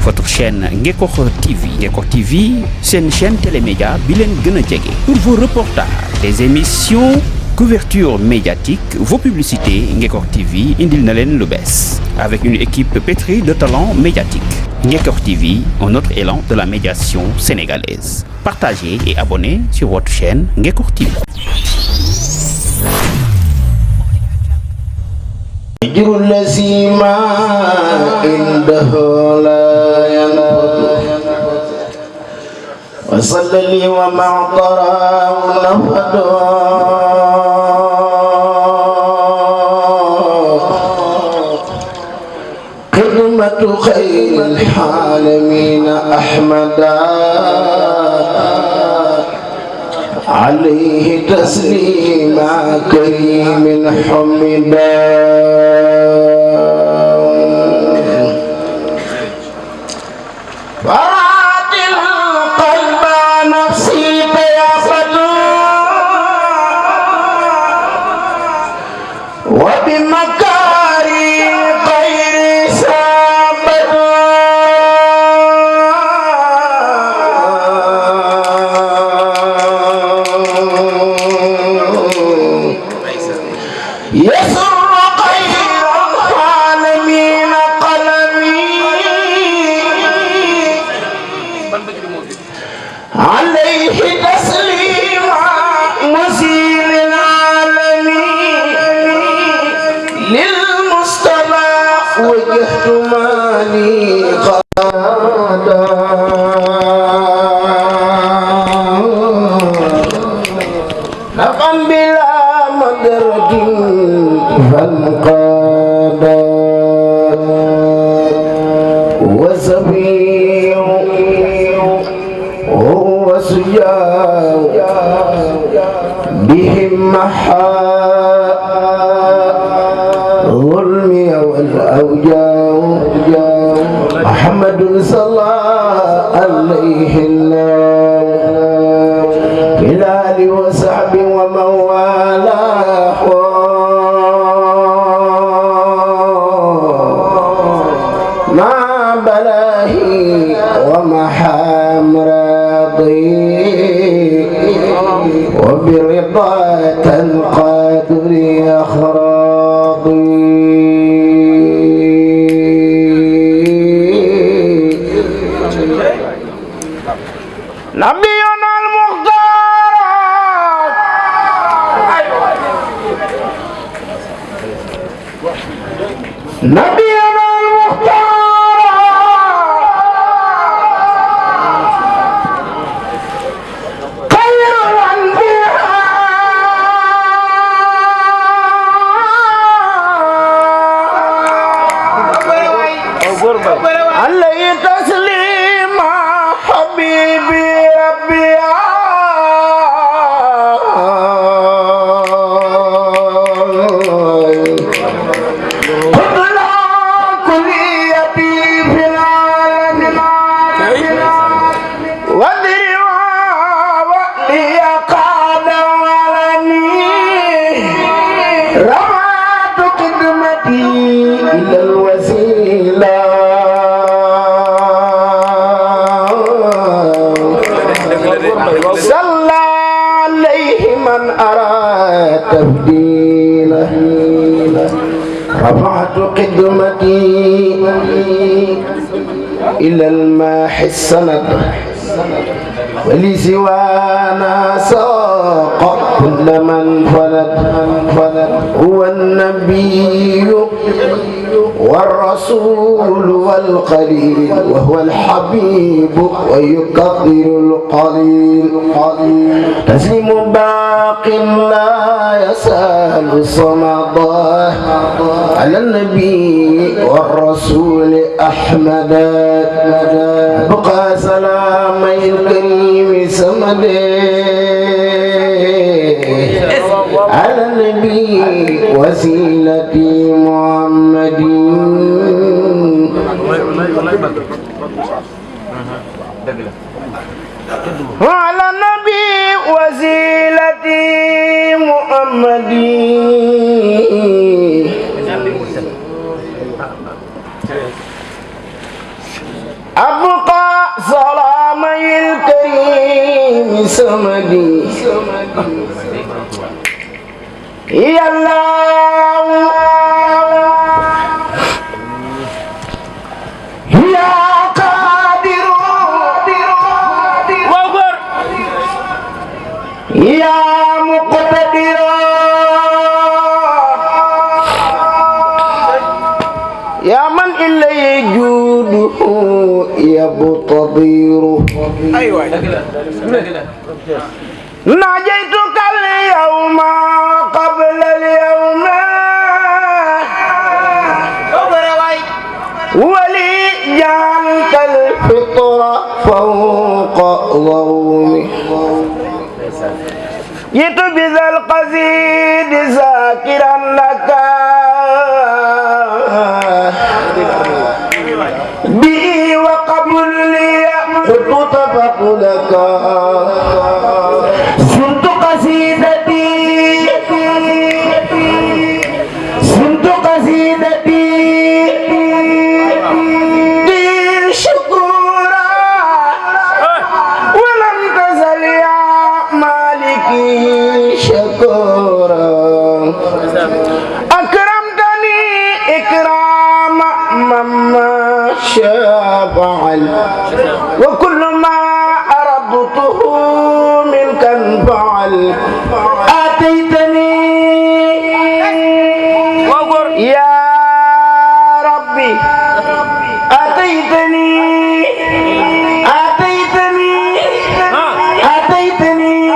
votre chaîne Ngekokh TV. Ngekokh TV, c'est une chaîne télémédia bilen gëna djégé. Pour vos reportages, des émissions, couverture médiatique, vos publicités, Ngekokh TV indil na len lu bess. Avec une équipe pétrie de talents médiatiques. Ngekokh TV, un autre élan de la médiation sénégalaise. Partagez et abonnez sur votre chaîne Ngekokh TV. الذي ما عنده لا ينفد وصل لي ومع ضراه نفد خدمة خير العالمين أحمدا عليه تسليما كريم حمدا فرات القلب نفسي بيافد وبمكاري غير سابد يسر خير العالمين قلمي عليه تسليما مزيل العالمين للمصطفى وجهت مالي قادا نفعا بلا مدرة فانقادا وسبي وهو سجاو بهم محا ظلمي والأوجاع محمد صلى عليه الله في الآل وصحب ومن والاه مع بلاهي ومحامراضي وبرضا تنقاد لي أخراضي نبينا المختار نبينا المختار خير الأنبياء عليه تسليم حبيبي ربي إلى الوسيلة صلى عليه من أراد تبديله رفعت قدمتي إلى الماحي السند ولسوانا ساق كل من فلت هو النبي والرسول والقليل وهو الحبيب ويكثر القليل تسليم باق لا يسأل صمدا على النبي والرسول أحمد بقى سلامي الكريم سمد على النبي وسيلتي محمد على النبي وسيلتي محمد أبقى سلامي الكريم سمدي يا الله يا قادر يا مقتدر يا من إليه جوده يبتضير أيوة ناجيتك اليوم قبل اليوم ولي جعلت الفطر فوق ضومي جئت بذا القصيد ذاكرا لك بي وقبل لي قلت فقلك سنت قصيدتي سنت قصيدتي شكورا ولم تزل يا مالكي شكورا أكرمتني إكرام مما شاء فعل وكل ما أردته منك انفعل آتيتني يا ربي آتيتني آتيتني آتيتني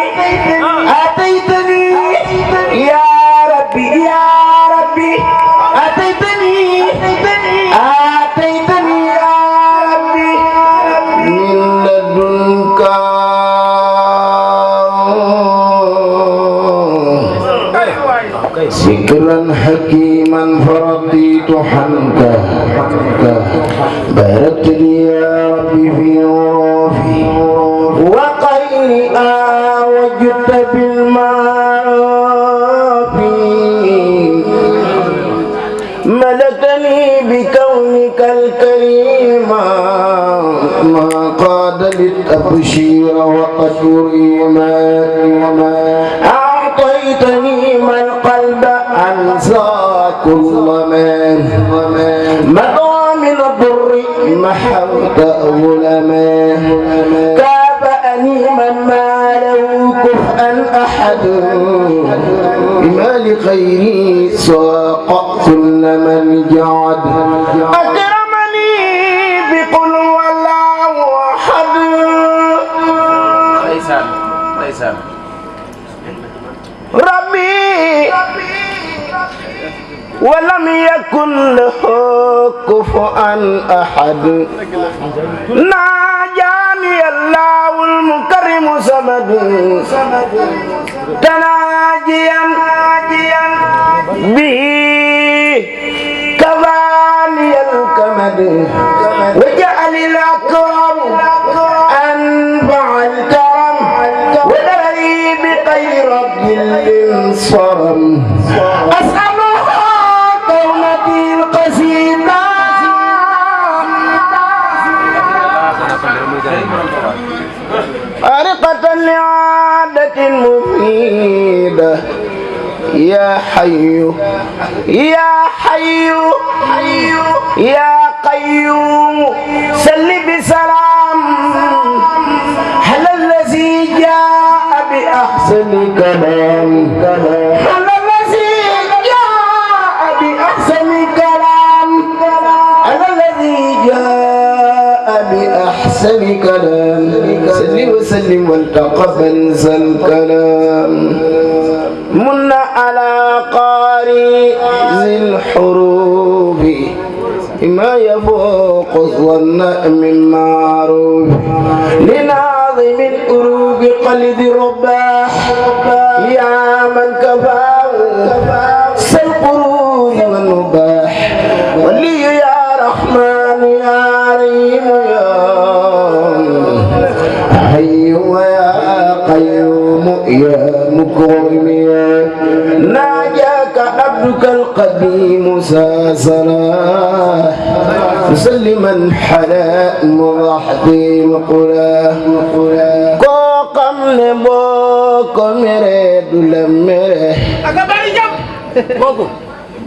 آتيتني يا ربي يا ربي آتيتني آتيتني يا ربي من لدنك ذكرا حكيما فرضيت حمدا باركت لي يا ربي في روحي وخيري وجدت بالمعافي ملكني بكونك الكريم ما قاد للتبشير وقدريما أعطيتني ما القلب أنسى كل مضى من الضر محوت ظلما كافأني من ما له كفءا أحد بما لخيري ساق كل من جعد أكرمني بقل والله أحد ربي ولم يكن له كفوا أحد ناجاني الله المكرم صمد تناجيا به كفاني الكمد وجعل الأكرم أنفع الكرم ودري بخير رب الصرم أسألها كونتي القصيدة خارقة لعادة مفيدة يا حي يا حي يا قيوم سل بسلام على الذي جاء بأحسن كلام على الذي جاء بأحسن كلام على الذي جاء بأحسن كلام سل وسلم والتقبل ذا الكلام من على قارئ ذي الحروف ما يفوق الظن من معروف لناظم القلوب قلد رباح يا من كفاه سالقرون والنباح ولي يا رحمن يا رحيم يا حي ويا قيوم يا مكرم يا ناجاك عبدك القديم ساسلا مسلما حلا مضحتي مقولا كو قمن بوكو مريد لمره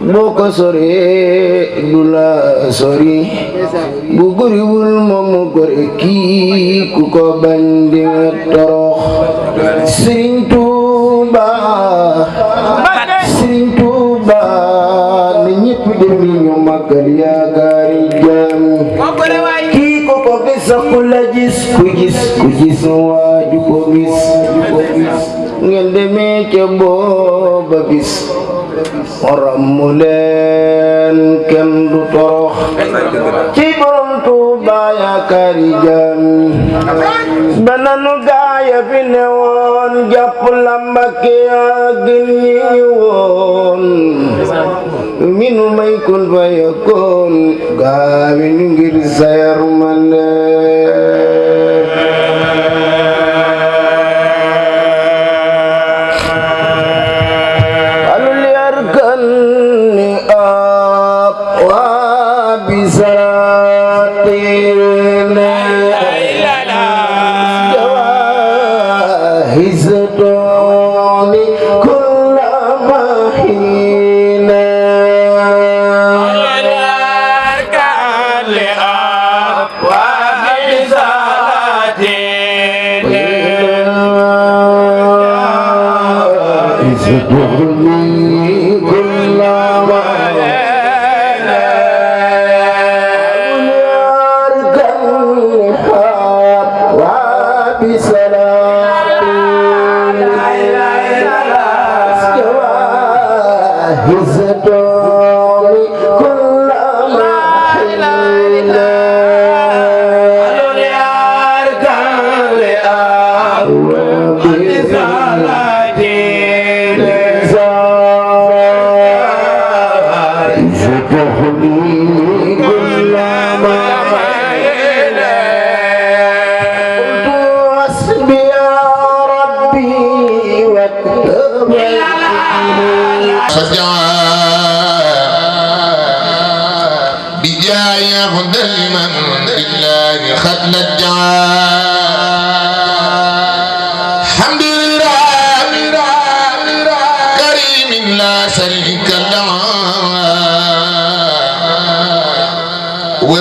boko sore dula sori bu goriwul moom gore kii ku ko bañ di nga torox Serigne Touba Serigne Touba ne ñépp dem ñu màggal yaakaari jaam kii ku ko gis ku la gis ku gis waaju ko gis ngeen demee ca booba bis ramu leen kenn du torox ci borom Tuuba yaakaari jaam bananu gaaya fi newoon jàpp lambake gën ñi woon minu may kun fa yakkoon gaawi nu ngir sayar male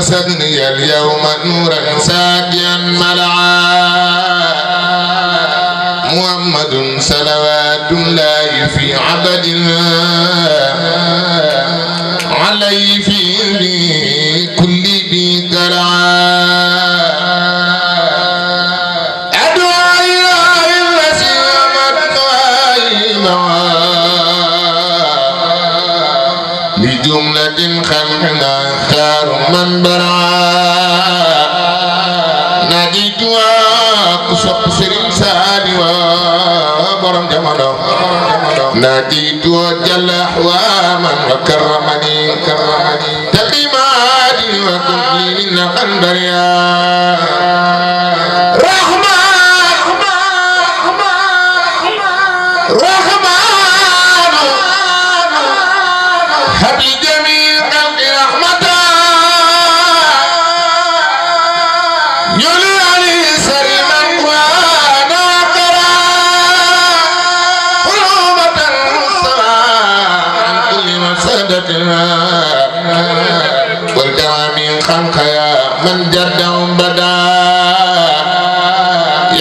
وسدني اليوم نورا ساتيا ملعا محمد صلوات الله في عبد عليه في كل بيت لجملة خلقنا خير من برعا نجيتوا قصق سرين سادي وبرم جمالو نجيتوا جل أحواما وكرمني تقيماتي وكل من قنبريا والدوام خلق يا من جردهم بدا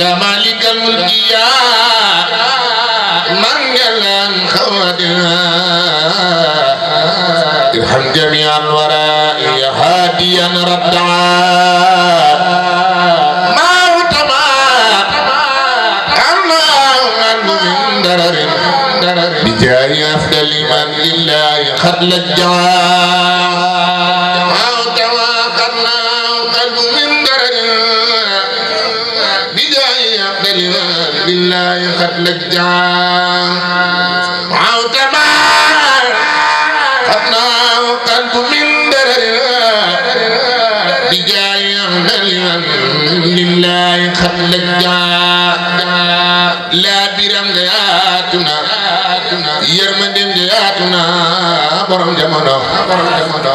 يا مالك الملك يا من جلن خوادنا ارحم جميع الوراء يا هاديا ردعا ما وتما كما من درر بجاه أفضل من لله قد لجعا قد لجعا عوتما قدنا قلب من درر بجاي لله قد لجعا لا برم جياتنا يرمدم جياتنا برم jamono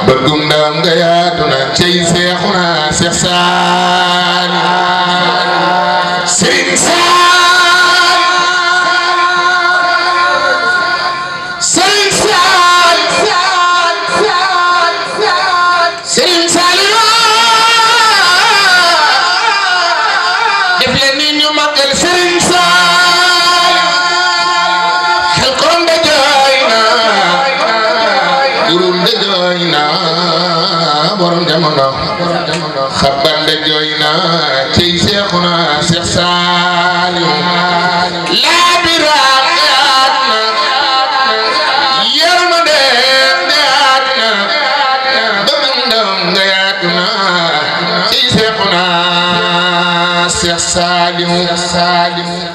bëggum ndam nga yaatu na cey Seexuna Seex Saali Sëriñ xabande jooy na cey Seexuna Seex Saaliw laabiraam yaat na yërmande yaat na bëgg ndam nga yaat na cey Seexuna Seex Saaliw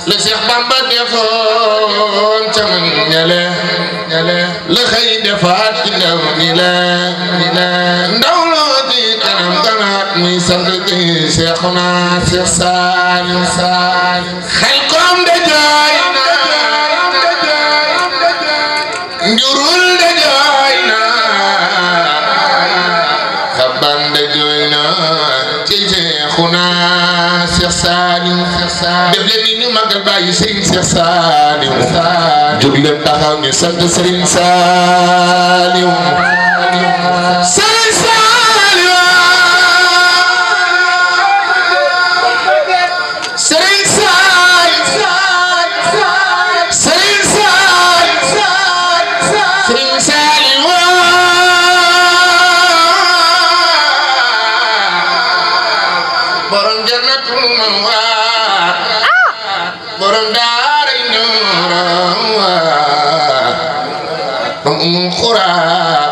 la Seex Bamba defoon ca mag ñale la xëy defaat ci ndaw ñi la ndaw muy sant ci Seexuna Seex Saaliw xel koom de jooy na njurul de jooy na xaban de jooy na ci Seexuna Seex Saaliw def leen ni ñu magal bàyyi Sëriñ Seex Saaliw jóg leen taxaw ñu sant Sëriñ Saaliw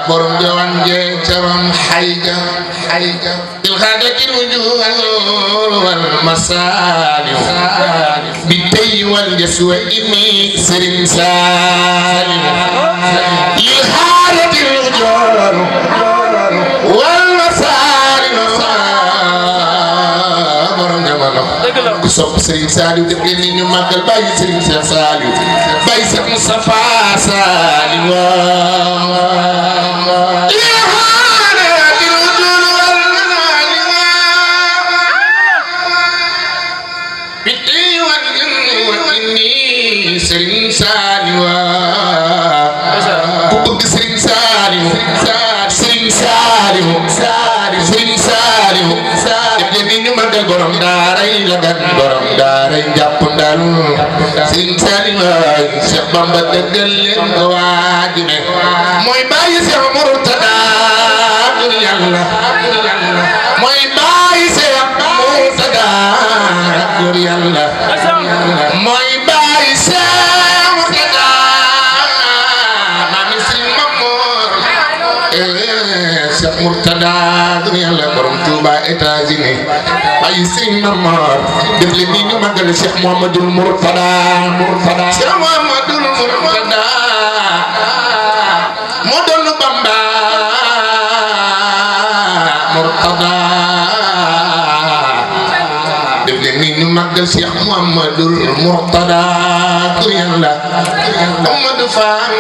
borom jawan je caron hayga il khadatil wujur wal masali bi tay wal jaswa inni Sëriñ Saaliw il khadatil wujur wal masali borom jamono ku sopp Sëriñ Saaliw def leen ni ñu màggal bàyyi Sëriñ Seex Saaliw bàyyi Seex Mustafa Saaliw Sëriñ Saaliw ku bëgg Sëriñ Saaliw def leen ni ñu magal borom daaray la gan borom daaray jàpp ndal Sëriñ Saaliw Seex Bamba dëggal leen nga waaju ne mooy bàyyi Seex Murtada Yàlla mooy bàyyi Seex Murtada Yàlla mooy bàyyi Seex Murtada maami Sëriñ Mamoor Seex Murtada Yàlla borom Tuuba États-Unis bàyyi Sëriñ Mamoor def leen ni ñu magal Seex Muhammadul Murtada Seex Muhammadul Murtada moo doon Bamba Murtada def leen ni ñu magal Seex Muhammadul Murtada Yàlla Amadou Fall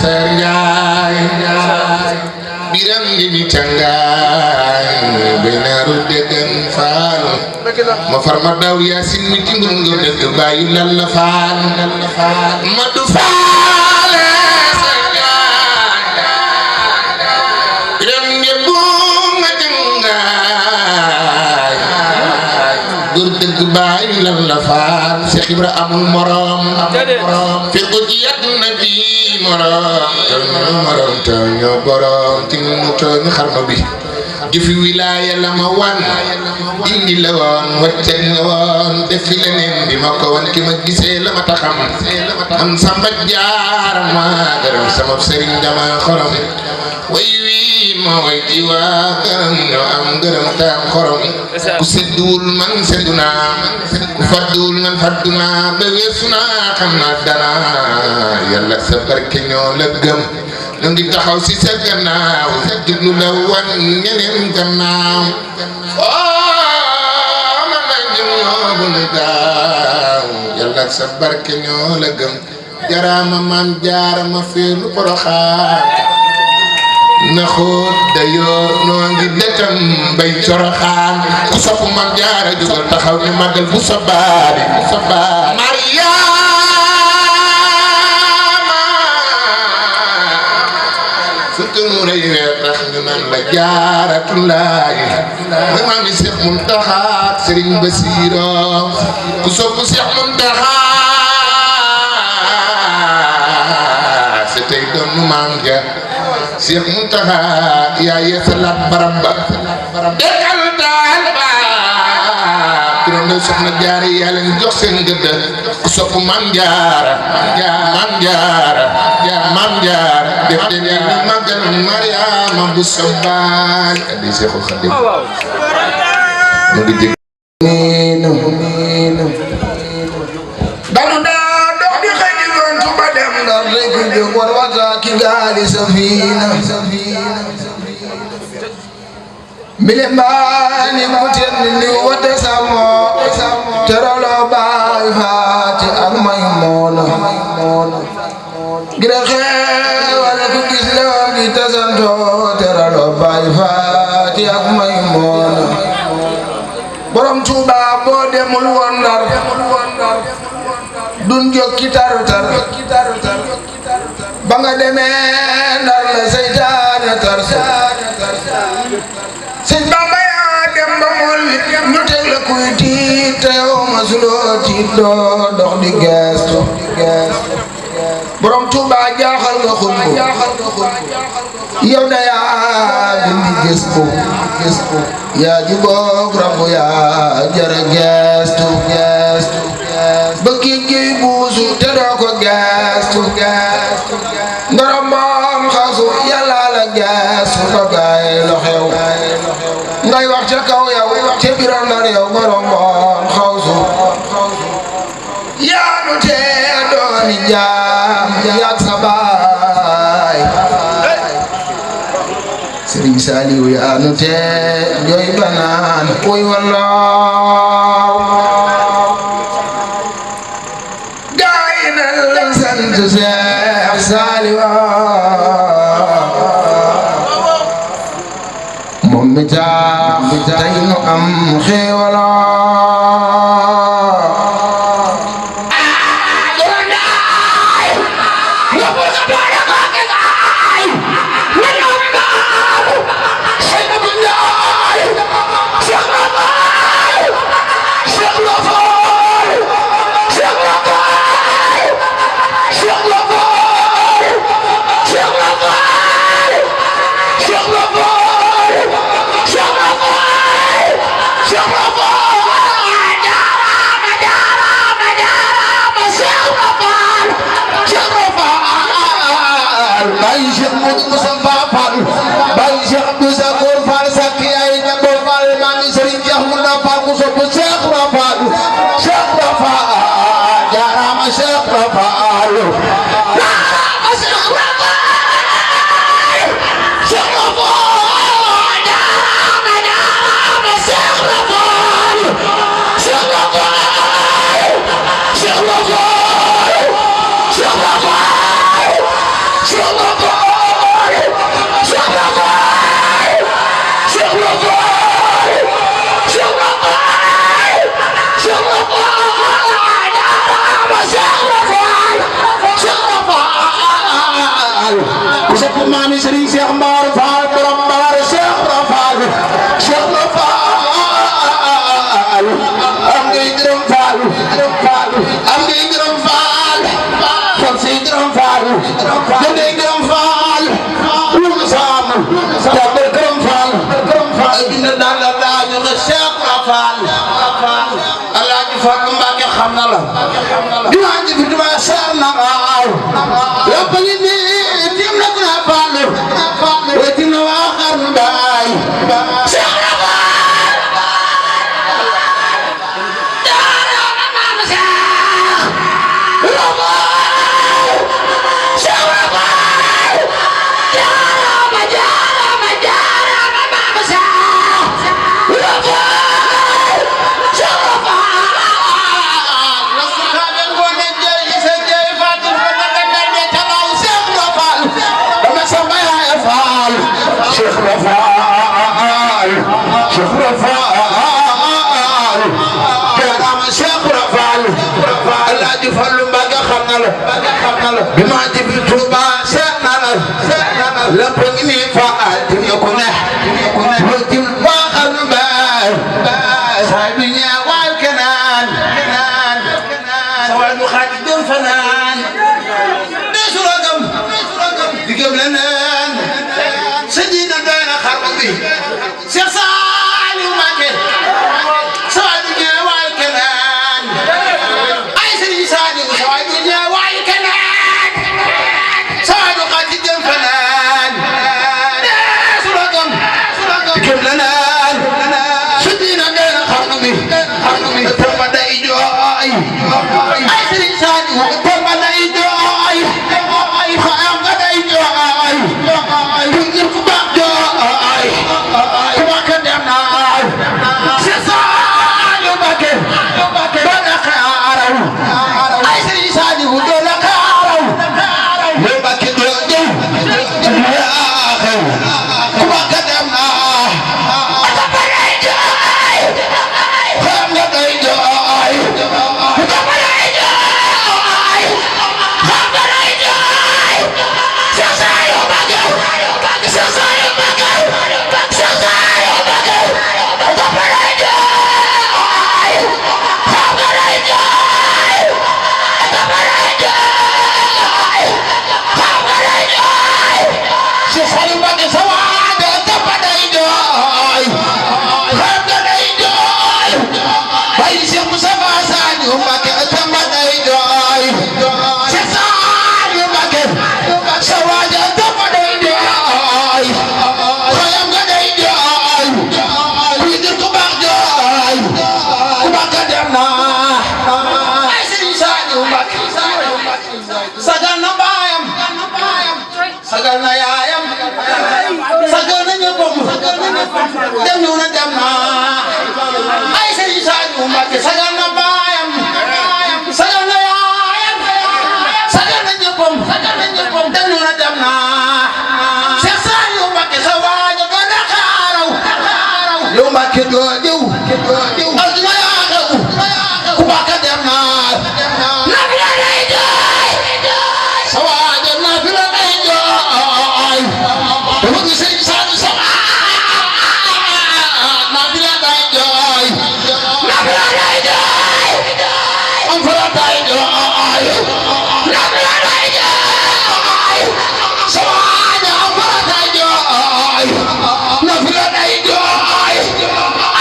Seer Njaay biram ngi mi cangaay benaaru dëggan Faal ma far ma daw Yaasin mi timbul nga dëgg bàyyi Lalla Faal Madu Faal Seer Njaay biram ngi bu ma cangaay góor dëgg bàyyi Lalla Faal Seex Ibra amul morom fi ko ci àdduna bi morom tooñoo borom ci mu tooñ xarma bi jëfi wilaaya la ma wan indi la woon waccal la woon defi leneen bi ma ko wan ki ma gisee la ma taxam am Samba Jaara ma gërëm sama sëriñ dama xorom way wi ma way ci waa gërëm ñoo am gërëm taam xorom ku sedduwul man seddu naa ku fadduwul man faddu naa ba weesu naa xam naa dana Yàlla sa barke ñoo la gëm ñu ngi taxaw si sa gannaaw jublu la wan ñeneen gannaaw man na jëm ñoo bu nu gaaw Yàlla sa barke ñoo la gëm jaraama maam jaarama feelu Poroxaan naxoot dayoo noo ngi dëkkam bay coroxaan ku sopp Maam Jaara jugal taxaw ni màggal bu sa baari Mariama sa tënu rëy weer tax ñu naan la Jaaratulaahi mooy maami Seex Muntaxa Sëriñ Basiiro ku sopp Seex Muntaxa sa tey doon maam ja Seex Muntaxa yaa yeesalaat barab ba dekkal daal ba turandoo Soxna Jaara yaa leen jox seen gëdd ku sopp Maam Jaara def leen ni màggal Mariama bu Sambaay addi Seexul Xadiim mu ngi jég danu daa dox di xëy di doon suba dem Ndar rek jóg war wata ki gaali safina mile mbaani mu ten ni wata samo teralo baay faati ak Maymuna gira xeewal ku gis leewam gi tasanto teralo baay faati ak Maymuna borom Tuuba boo demul woon Ndar dun jokki tar-tar ba nga demee Ndar la seytaane tar sëñ Bamba yaa dem ba mool wi ñu teg la kuy tiit te yow masuloo tiit doo dox di geestu borom Tuuba jaaxal nga xutbu yow da yaa bindi gëstu yaa juboog Rabbu yaa jara geestu ba kii buusu te doo ko geestu ndoromboom xasu yàlla la geestu ko gaay lo xew ngay wax ca kaw yow ca biro Ndar yow ndoromboom xasu yaa nu tee dooni jaam yaak sa baay Sëriñ Saaliw yaa nu tee jooy banaan uy wallaaw gaay na la sant Seex Saaliw moom mi tax tey nu am xéewala Mami Serigne Cheikh Mbar Fall borom Mbar Cheikh Rafal am ngay gërëm Fall am ngay gërëm Fall kon say gërëm Fall da ngay gërëm Fall lu sam ta gërëm Fall dina dal la ñu ne Cheikh Rafal Allah ji fa Mbàkke xam na la dina ji fi duma Cheikh na waaw ya bañi ni tim na na Fall wetin na wa xar mbaay Cheikh Fall بما جبت توبا سنانا لبني فعلت يكون وجل باخر سايبني والكنان سواد خالد فنان نسرقم دقم لنا سجينا بين خربي سيصال وماكي سوادني والكنان اي سيدي سادي سوادني والكنان سواد خالد فنان نسرقم دقم لنا سجينا بين خربي تبدا ايجاي اي سيدي سادي تبدا ايجاي خام غدا ايجاي يجيب باك جاي كما كدمنا سيسال باك بلا خارو اي سيدي سادي ولا خارو باك جو يا اخي كما كدمنا sagal na yaayam sagal na ñëppam dem ñu na dem na ay Serigne Saliou Mbacké sagal na baayam sagal na yaayam sagal na ñëppam dem ñu na dem na Cheikh Saliou Mbacké sa waaja ga da xaaraw yow Mbacké doo diw aduna yaa xew ku Mbacké dem na na fi la day jooy sa waaja na fi la day jooy dama gis Serigne Saliou sama na fi la day jooy na fi la day jooy am fa la day jooy na fi la day jooy sa waaja am fa la day jooy na fi la day jooy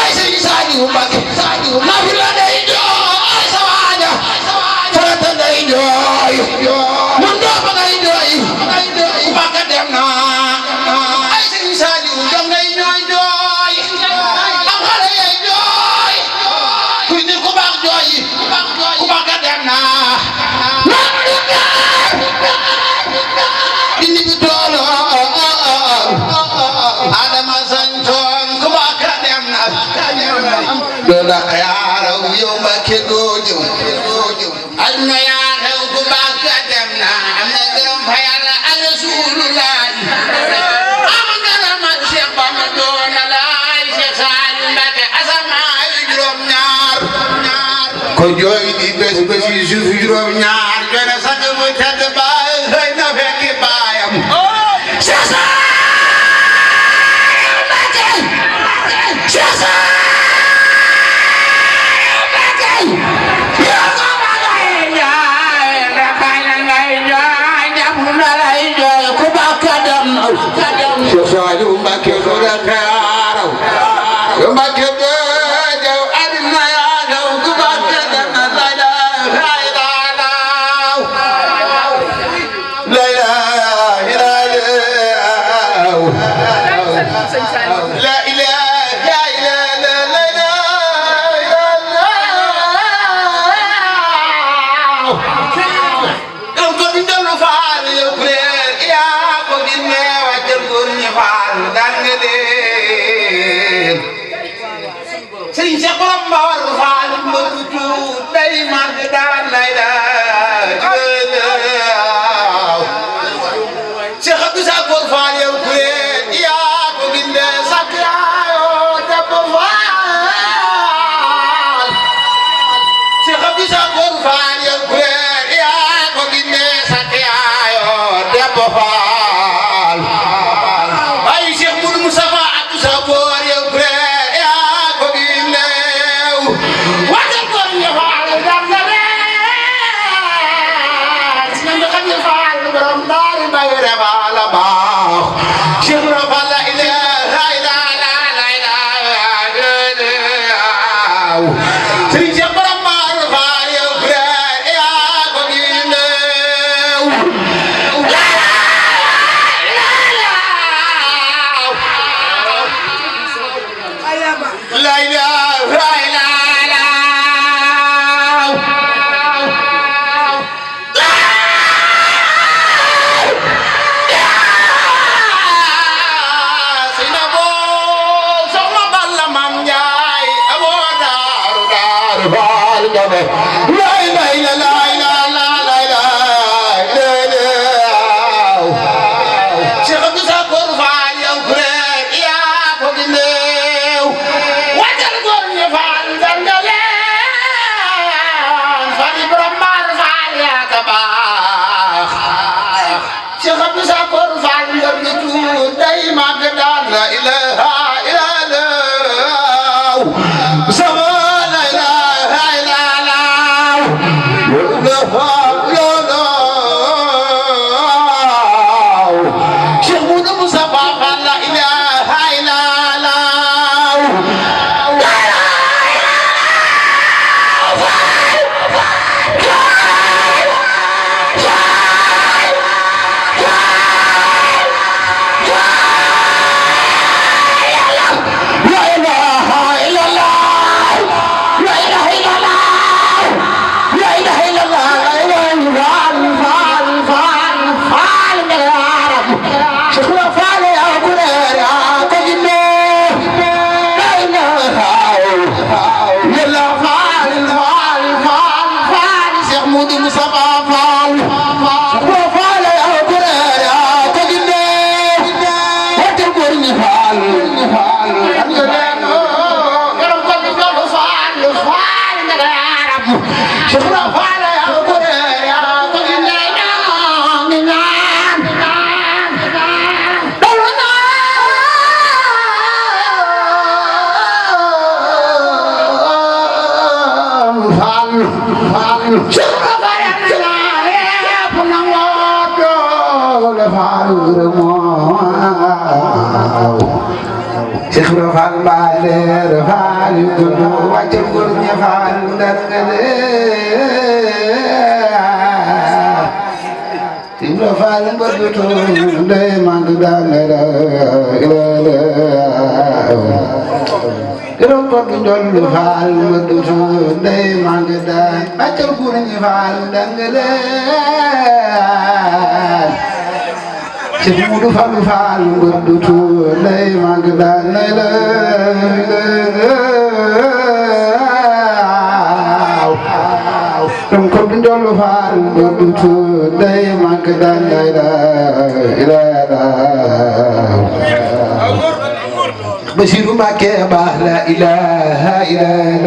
ay Serigne Saliou Mbacké na fi la day jooy sa waaja fa la day jooy man doo fa ngay jooy ku Mbacké dem na ay Serigne Saliou dong ngay ñooy jooy am xale yay jooy kuy nit ku baax jooy ku Mbacké dem na indi bi toolo Adama santoon ku Mbacké dem na doo da xaaraw yow Mbacké doo ñëw aduna yaa xew ku Mbacké dem na am na gërëm fa Yàlla ak Rasulullah am ngërëm ak Cheikh Bamba doona laay Cheikh Saliou Mbacké asamaan yu juróom ñaar ko jooy di bés yi suuf juróom ñaar jooy na sang bu tedd ba xëy na fekki baayam Cheikh Saliou Mbacké Cheikh Saliou Mbacké yow ko ma ngay jooy rakay na ngay jooy jàpp na lay jooy ku Mbacké dem na Cheikh Saliou Mbacké ko da xaaraw yow Mbacké jaw adina yaa jaw ku Mbacké dem na la ilaha illallah la ilaha illallah la ilaha illallah ko bindal faal yow kuréel yaa ko ginne wàccal góor ñi faal daan nga leen Serigne Cheikh Borom Mbawar faal mbëgg tuut day màgg daan lay daaw Cheikh Abdou Sakor faal yow kuréel yaa ko ginne sakk yaayoo jàpp faal Cheikh Abdou Sakor faal yow kuréel yaa ko ginne Serigne Cheikh Borom Mar Fall yow frère yaa ko gineew la ilaha Cheikh Ibra Fall Mbaye Fall yu gudd wàcce góor ñi Fall ndar nga Ibra Fall mbëgg toon day mag daanera gërëm ko du njollu Fall mbëgg toon day mag daan wàcce góor ñi Fall ndar nga Cheikh Modou Fall Fall mbëgg toon day mag daanera Ram ko du njollu Fall mbëgg toon day mag daanera Basiru Mbàkke baax la ilaha illallah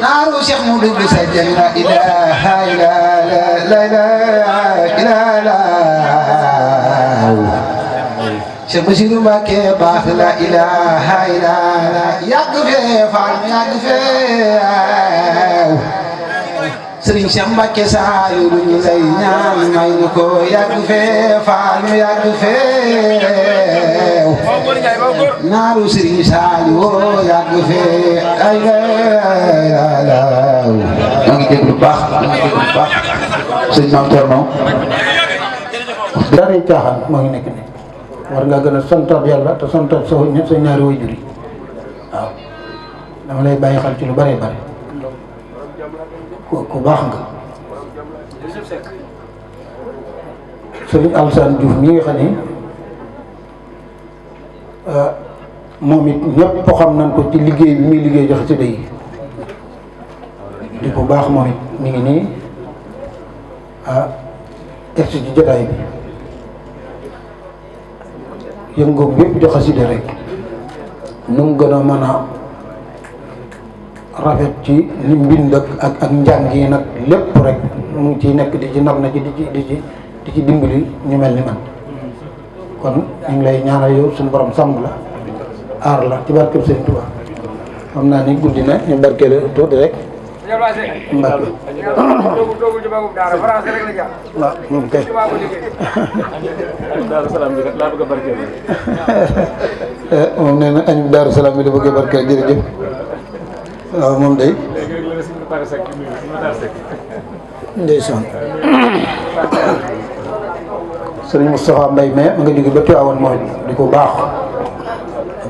naaru Cheikh Modou bi sajjan la ilaha illallah Cheikh Basiru Mbàkke baax la ilaha illallah yàgg fee Fall yàgg fee Sëriñ Cheikh Mbàkke Saliou lu ñu lay ñaan may ñu ko yàgg fee Fall ñu yàgg fee naaru Sëriñ Saliou yàgg fee ay la maa ngi déglu baax sëñ Maam Thierno dara caaxaan moo ngi nekk nii war nga gën a santaat yàlla te santaat sa ñaari waajur yi waaw dama lay bàyyi xel ci lu bëree bëri ku baax nga Sëriñ Alassane Diouf mi nga xam ni moom it ñëpp xam nañ ko ci liggéey bi muy liggéey joxe ci day di ko baax moom it mi ngi nii egsi ci jotaay bi yëngoom yëpp di xasida rek nu mu gën a mën a rafet ci li mbind ak njàng yi nag lépp rek mu ngi ciy nekk di ci nar na ci di ci dimbali ñu mel ni man kon ñu ngi lay ñaanal yow suñu borom sàmm la aar la ci barkeb Sëñ Tuubaa xam naa ni guddi na ñu barkeele tuuti rek Mbacke waaw moom kay Daaru Salaam bi laa bëgg a barkeele moom nee na añu Daaru Salaam bi da bëggee barkeel jërëjëf waaw moom day ndeysaan sëriñ Moustapha Mbaye mais ma nga jóge ba Tiwaawan mooy di ko baax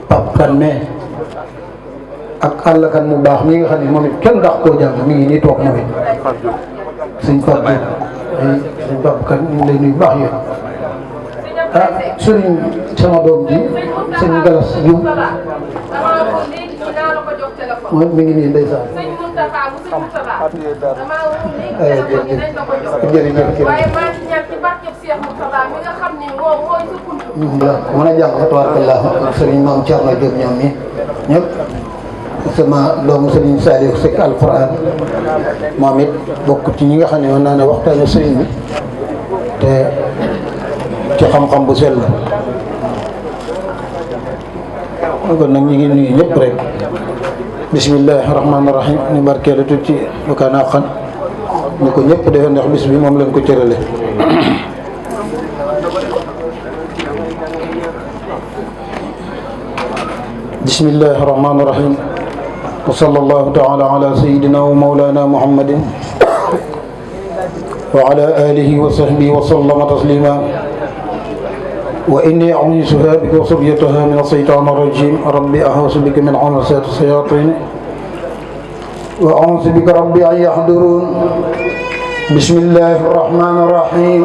Pape Kan mais ak àll kan mu baax mi nga xam ne moom it kenn ndax koo jàng mi ngi nii toog moom it sëñ Pape sëñ Pape Kan ñu ngi lay nuyu baax yéen ah sëriñ sama doom ji sëñ Galas Diouf moom mi ngi nii ndeysaan jërëjëf mën a jàng fa tabarakallah sëriñ Maam Thierno Diop ñoom ñi ñëpp sama doomu sëriñ Saliou Seck alquran moom it bokk ci ñi nga xam ne mën naa ne waxtaane sëriñ bi te ci xam-xam bu sell la kon nag ñu ngi nuyu ñëpp rek bismillahi rahmaani rahim ni barkeelu tut ci lu kaa naa xan ni ko ñëpp defee ndax bis bi moom lañ ko cërale bismillahi rahmaani rahim wa sallallahu taala ala sayidina wa mawlana muhammadin wa ala alihi wa sahbihi wa sallama taslima wa inni a'uuzuha bika wa zurriyyataha mina shaytaani rajiim rabbi a'uuzu bika min hamazaati shayaatiin wa a'uuzu bika rabbi an yahduruun bismillahi rahmaani rahiim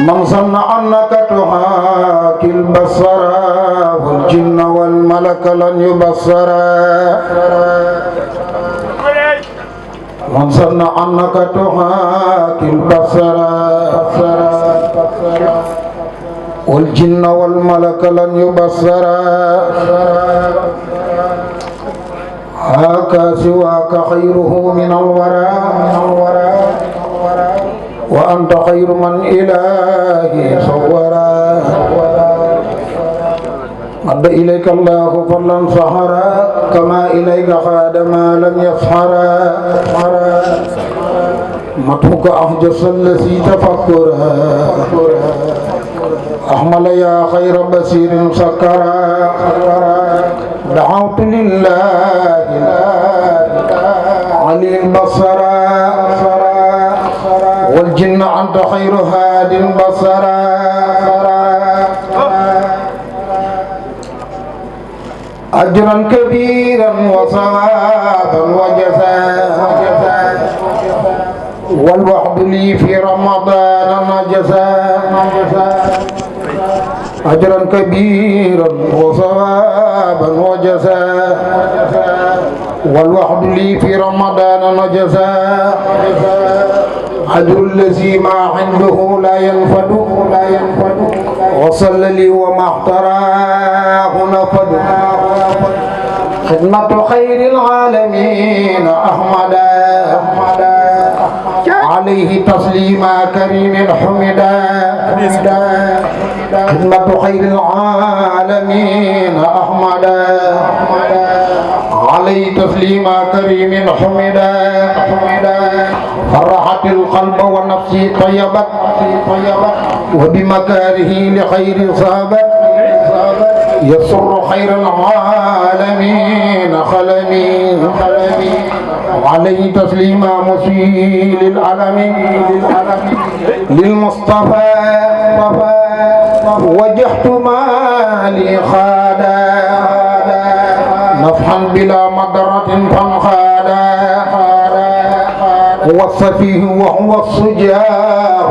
man zanna annaka tuhaakil basara wal jinna wal malaka lan yubassara man zanna annaka tuhaakil basara والجن والملك لن يبصرا هاك سواك خيره من الورى وأنت خير من إلهي صورا مد إليك الله فضلا سهرا كما إليك خاد ما لم يسحرا مدحك أحجس الذي تفكرا أحمل يا خير بصير سكرا دعوت لله علي البصرا والجن أنت خير هاد بصرا أجرا كبيرا وصوابا وجزاء والوحد لي في رمضان نجزاء أجرا كبيرا وصوابا وجزاء والوحد لي في رمضان نجزاء أجر الذي ما عنده لا ينفد وصل لي وما احتراه نفد خدمة خير العالمين أحمدا عليه تسليما كريم حمدا خدمة خير العالمين أحمدا عليه تسليما كريم حمدا فرحت القلب والنفس طيبت وبمكاره لخير صابت يسر خير العالمين خلمي عليه تسليما مسيل العلم للمصطفى وجهت مالي خادا نفحا بلا مضرة فانخادا هو السفيه وهو السجاه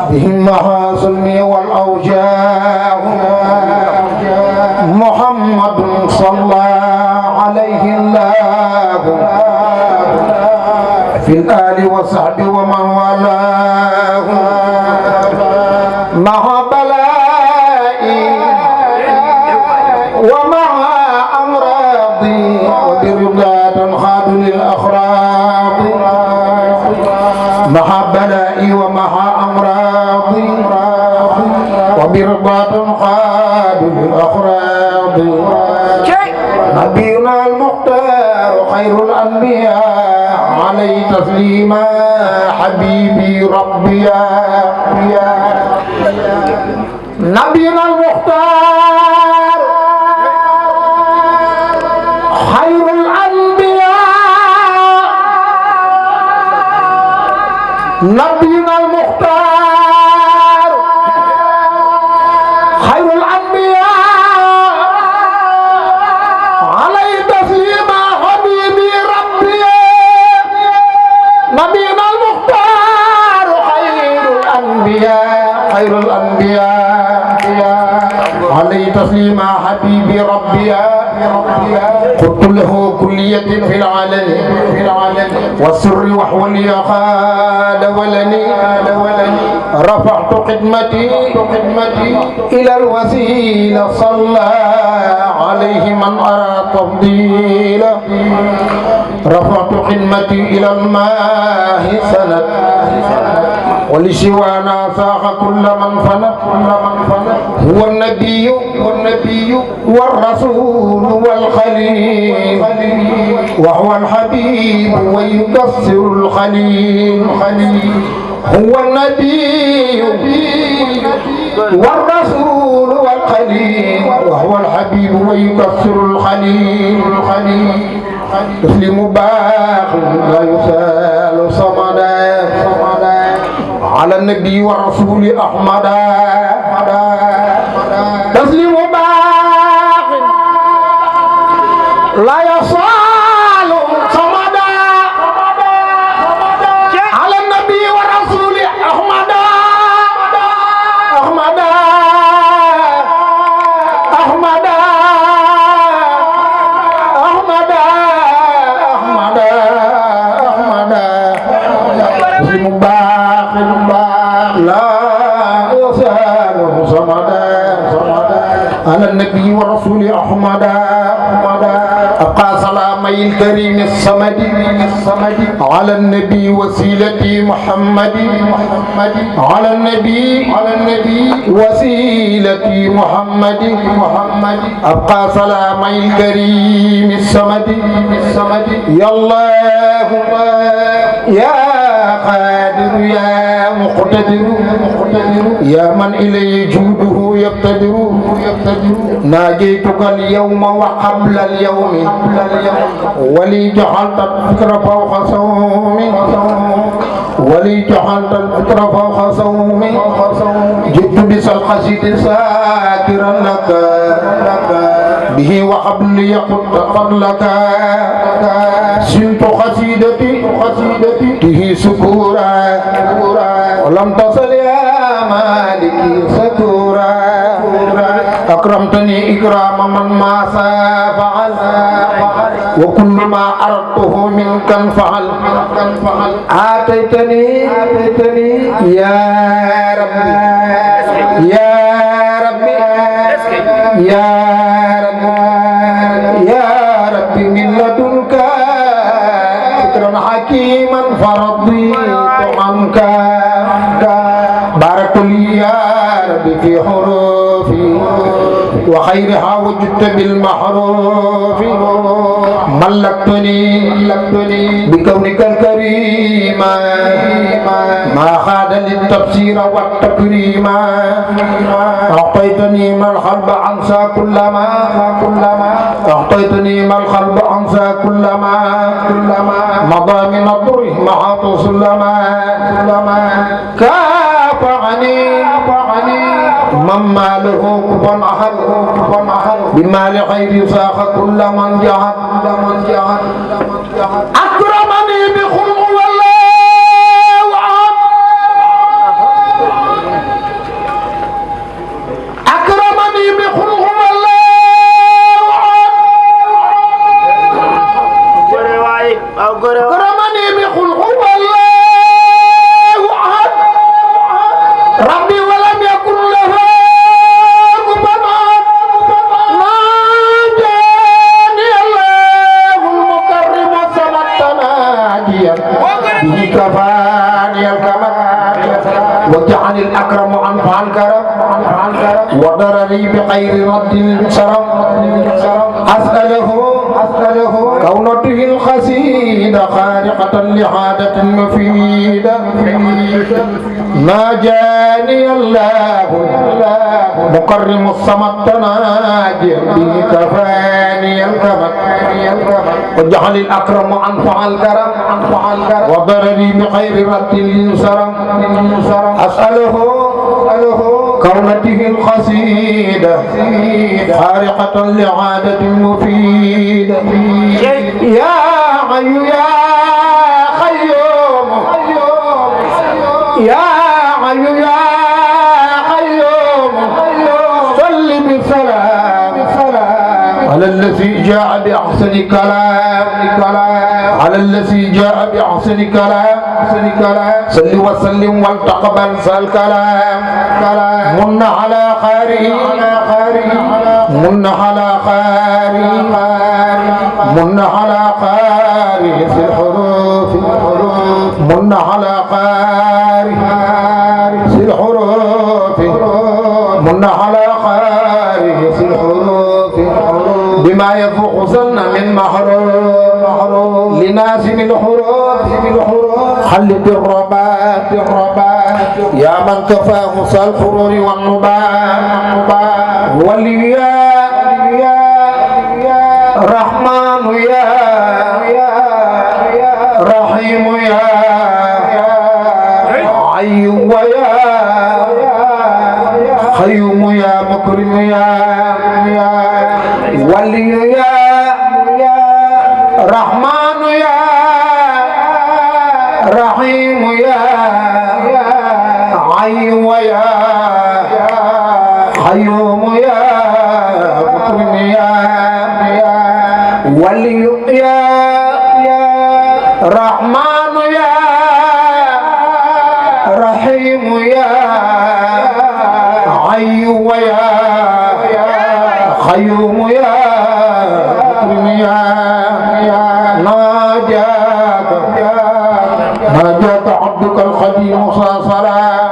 بهم محاسني والأوجاه محمد صلى عليه الله في الآل وصحبه ومن والاه مع بلائي ومع أمراضي وبرضا تنخاد للأخراط مع بلائي ومع أمراضي وبرضا تنخاد للأخراط نبينا المختار خير الأنبياء عليه تسليما حبيبي ربي نبينا المختار خير الأنبياء نبينا المختار خير الأنبياء عليه تسليم حبيبي ربي نبينا المختار خير الأنبياء عليه تسليم حبيبي ربي قلت له كلية في العلن والسر وحو لي خاد ولني رفعت خدمتي إلى الوسيلة صلى عليه من أرى تفضيلا رفعت خدمتي إلى الماء سند ولسوانا ساق كل من فنت هو النبي والرسول والخليل وهو الحبيب ويكسر الخليل هو النبي والرسول والخليل وهو الحبيب ويكسر الخليل تسليم باق لا يسال صمدا على النبي والرسول أحمد تسليم باق لا يصال صمدا على النبي والرسول أحمد تسليم باق لا يصال صمدا على النبي والرسول أحمد أبقى سلامي الكريم الصمد على النبي وسيلتي محمد على النبي وسيلتي محمد أبقى سلامي الكريم الصمد يا اللهم يا قادر يا مقتدر يا من إليه جوده يقتدر ناجيتك اليوم وقبل اليوم ولي جعلت الفكر فوق صومي جئت بس القصيد ساكرا لك به وقبل يقط فضلك سنت قصيدتي به سكورا ولم تصل يا مالكي سكورا أكرمتني إكرام من ما فعل وكل ما أردته منك انفعل آتيتني يا ربي من لدنك ذكرا حكيما فرضيت عنك بارك لي يا ربي في حروفي وخيرها وجدت بالمحروف ملكتني بكونك الكريم ما خاد للتفسير والتكريم أعطيتني ما القلب أنسى كلما مضى من الضر محاط سلما كافعني من ماله كفن أحد بمال خير ساق كل من جهد أكرمني بخلق والله أحد أكرمني بخلق والله أحد أكرمني بخلق والله أحد ربي ولم يكن له كفاني الكمال وجعل الأكرم أنفع الكرم وضرني بغير رد شرم أسأله كونته الخسيدة خارقة لعادة مفيدة ما جاني الله مكرم الصمد تناجي به كفاني الكبد واجعل الأكرم أنفع الكرم وضرري بخير رد ينصرم أسأله كونته القصيدة خارقة لعادة مفيدة يا حي يا قيوم يا حي يا قيوم صل بسلام على الذي جاء بأحسن كلام على الذي جاء بأحسن كلام صل وسلم والتقبل الكلام من على خاري من على خاري من على خاري في الحروف من على خاري في الحروف من على خاري في الحروف بما يفوق ظن من محروم لنازم الحروف خلد الربات يا من كفاه الحرور والنبات والياء رحمن يا رحيم يا عي ويا خيوم يا مكرم يا ولي يا رحمن يا رحيم يا عي ويا خيوم يا مكرم يا ولي يا رحمن يا رحيم يا عي ويا خيوم يا مكرم يا ناجاك عبدك الخديم صلاة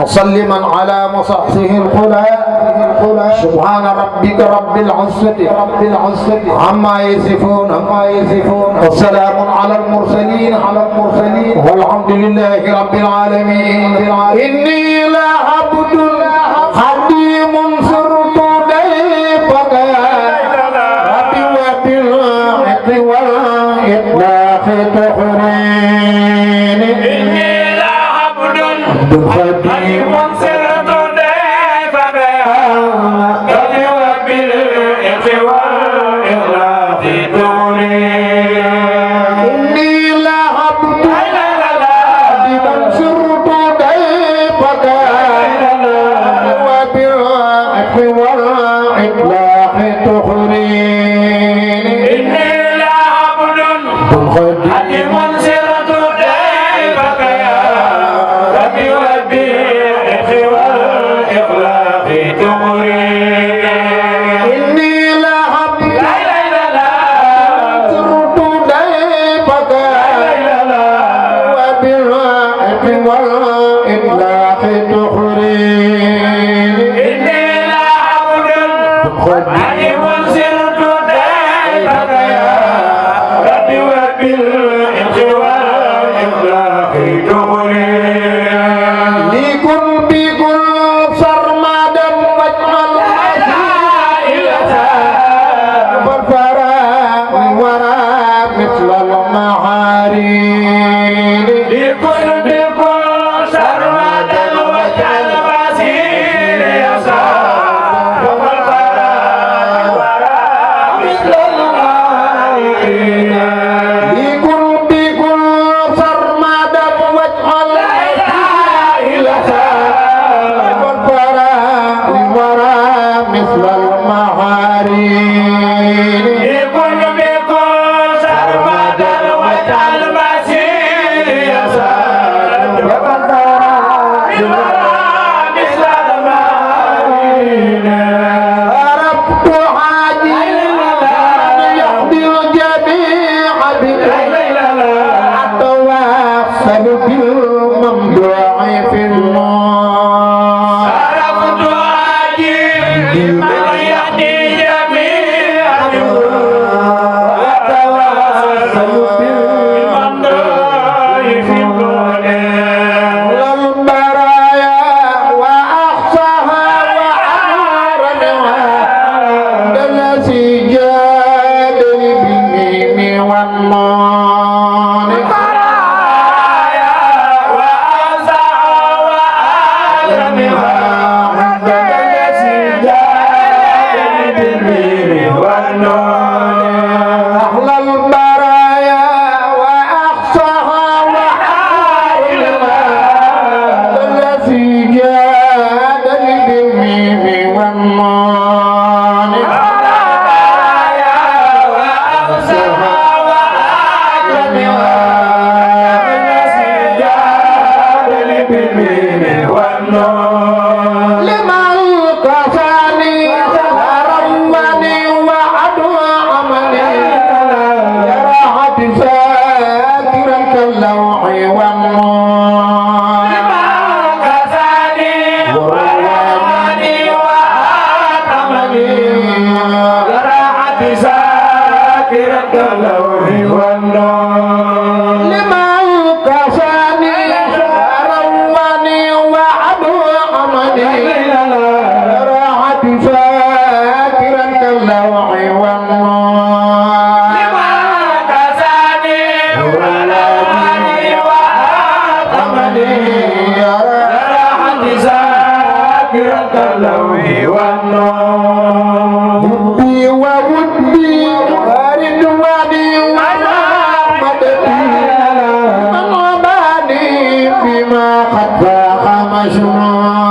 مسلما على مصحصه الخلا سبحان ربك رب العزة عما يصفون والسلام على المرسلين والحمد لله رب العالمين إني لعبد خديم سرت ضيفك ربي وبالعق والإطلاق تحرين إني لعبد خديم سرت ضيفك ربي وبالعق والإطلاق تحرين إني لعبد خديم سرت ضيفك وبالعق والإطلاق تحرين إني لعبد خديم سرت ضيفك ربي وبالعق والإطلاق تحرين إني لعبد سرت ضيفك وبالعق والإطلاق تحرين إني لعبد خديم سرت ضيفك ربي وبالعق والإطلاق تحرين لكن بكل سرمدا واجعل النوي والنور حبي وودي ورضواني ومحمدتي من وباني بما قد فاق مشروع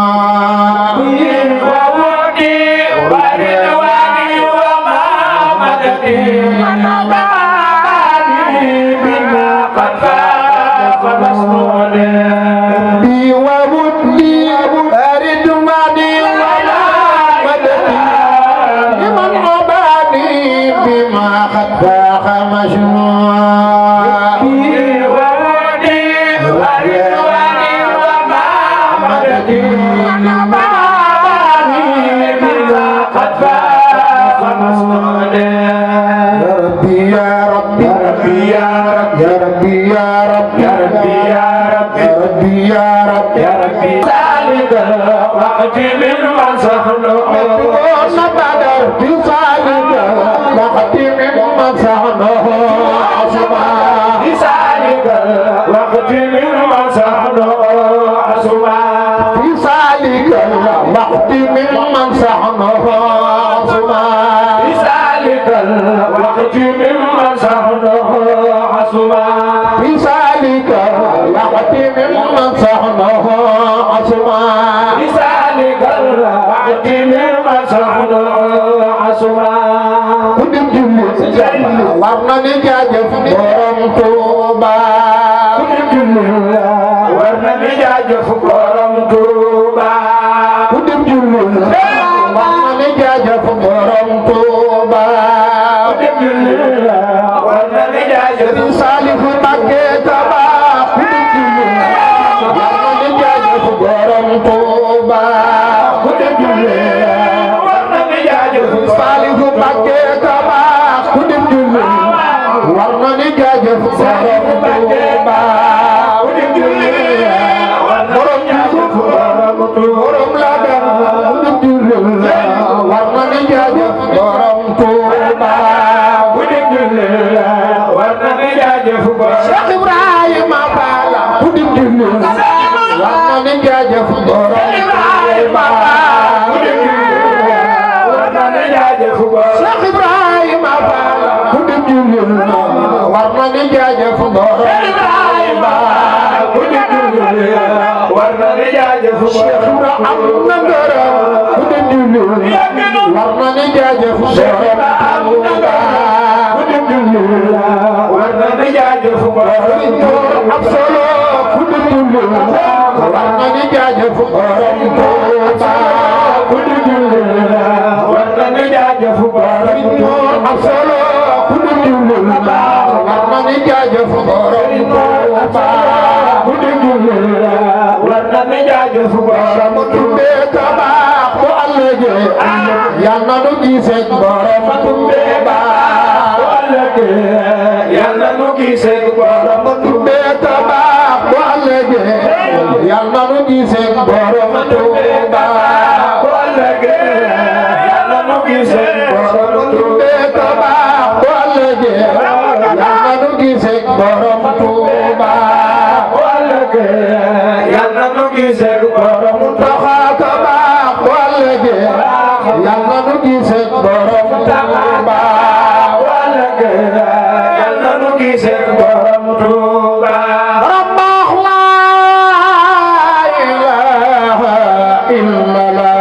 warna jaajëf borom Tuuba warna jaajëf borom Tuuba ku dem julul warna jaajëf borom Tuuba ku dem julul warna jaajëf Salifu Mbakke Taba ku dem julul warna jaajëf borom Tuuba ku dem julul warna jaajëf Salifu Mbakke Taba ku dem julul warna ni jaajëf borom Tuuba borom jaajëf borom la dem warna ni jaajëf borom Tuuba warna ni jaajëf borom Cheikh Ibrahima Bala warna ni jaajëf borom Tuuba warna ni jaajëf borom Cheikh Ibrahima Bala warna ni jaajëf borom Ibrahima ku di dundul warna ni jaajëf Cheikh Ibra am na ngërëm ku di dundul warna ni jaajëf borom ku di dundul warna ni jaajëf borom ab solo ku di dundul warna ni jaajëf borom Tuuba ku di dundul warna ni jaajëf borom ab solo warna ni jaajëf borom Tuuba ku di julli warna ni jaajëf borom Tuuba tabax bu allëge yal na nu gisee borom Tuuba bu allëge yal na nu gisee borom Tuuba tabax bu allëge yal na nu gisee borom Tuuba bu allëge yal na nu gisee borom Tuuba tabax bu allëge yàlla nu gisee borom Tuuba wallëge yàlla nu gisee borom Tuuba tabax wallëge yàlla nu gisee borom Tuuba wallëge yàlla nu gisee borom Tuuba borom baax laa ilaaha illallah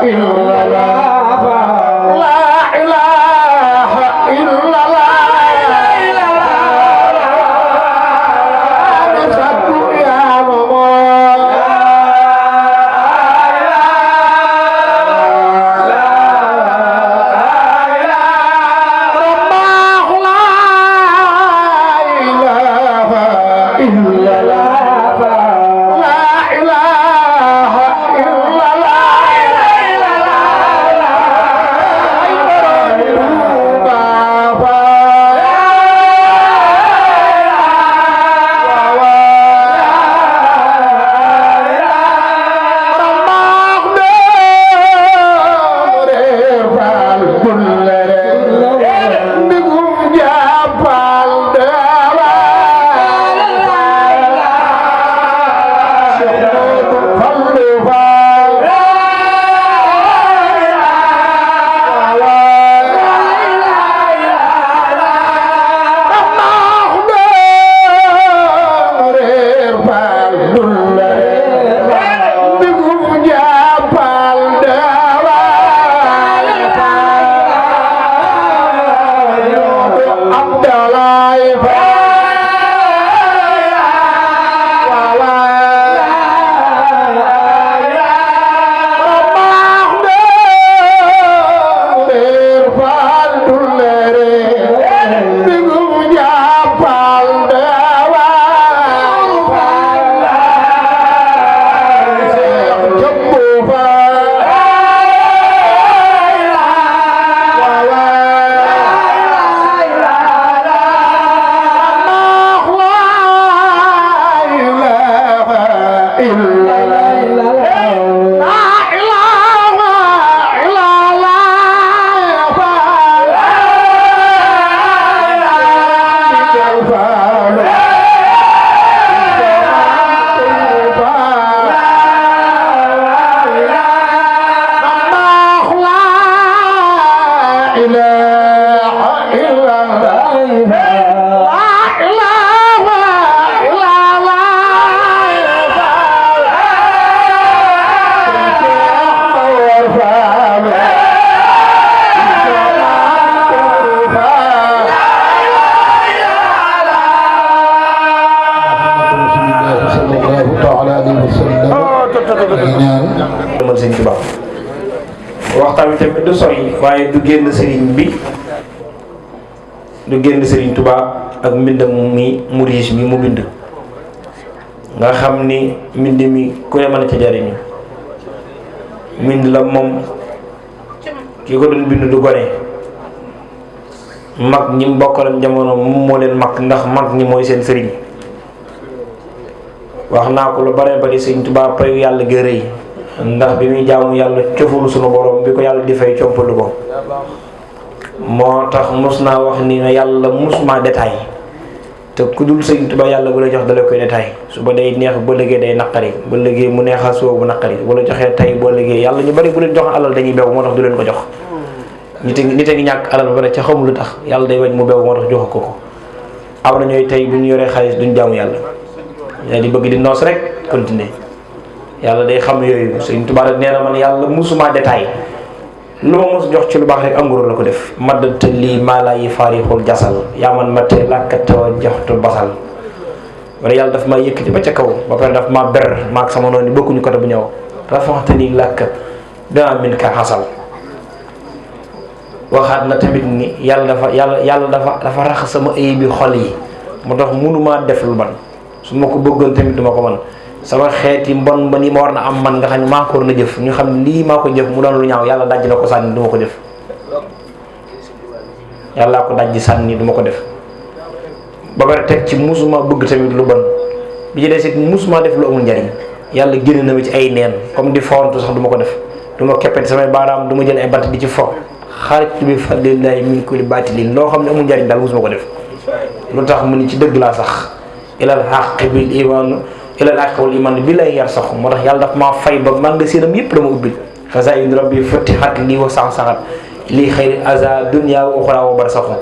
إلا Sëñ Tuubaa. waxtaan wi tamit du sori waaye du génn sëriñ bi du génn Sëriñ Tuubaa ak mbindam mi mu riche mi mu bind nga xam ni mbind mi ku ne mën a ca jariñu mbind la moom ki ko doon bind du gone mag ñi mbokkalam jamono moom moo leen mag ndax mag ñi mooy seen sëriñ wax naa ko lu bare bari Sëriñ Tuubaa payu yàlla ga rëy ndax bi muy jaamu yàlla cofulu sunu borom bi ko yàlla di fay compalu ko moo tax mus naa wax ni ne yàlla mus maa détail te ku dul Sëriñ Tuubaa yàlla bu la jox dala koy détail su ba day neex ba léegi day naqari ba léegi mu neexal soo bu naqari bu la joxee tey boo léegi yàlla ñu bari bu leen jox alal dañuy bew moo tax du leen ko jox nit a ngi ñàkk alal ba pare ca xamul lu tax yàlla day bañ mu bew moo tax jox ko ko am na ñooy tey bu ñu yoree xaalis duñ jaamu yàlla yaa di bëgg di noos rek continuer yàlla day xam yooyu Sëriñ Tuubaa nee na man yàlla musuma détail lu ma mos jox ci lu baax rek anguro la ko def maddata lii maalaa yi faarixul jasal yaa man ma tee làkkatoo joxtu basal wala yàlla daf maa yëkkati ba ca kaw ba pare daf maa ber maag sama noonu bokkuñu côté bu ñëw rafaxte nii làkk dama min ka xasal waxaat na tamit ni yàlla dafa rax sama ayib bi xol yi moo tax mënumaa def lu ban su ma ko bëggoon tamit duma ko man sama xeeti mbon ba ni ma war na am man nga xam ne maa ko war na jëf ñu xam ne lii maa ko jëf mu doon lu ñaaw yàlla dajj na ko sànni du ma ko def yàllaa ko dajj sànni du ma ko def ba pare teg ci musuma bëgg tamit lu bon bi ci des it musuma def lu amul njariñ yàlla génn na ma ci ay neen comme di fontu sax du ma ko def du ma keppet samay baaraam du ma jël ay bant di ci fo xarit bi fadlillahi min kulli baatilin loo xam ne amul njariñ daal musuma ko def lu tax mu ni ci dëgg laa sax ilal xaq bil iman ilal xaq wal iman bi lay yar saxu moo tax yàlla daf maa fay ba maa nga séenam yëpp dama ubbil xasaa'in rabbi fatihat lii wa saxat lii xëyri aza dunya wa uxra wa barsaxu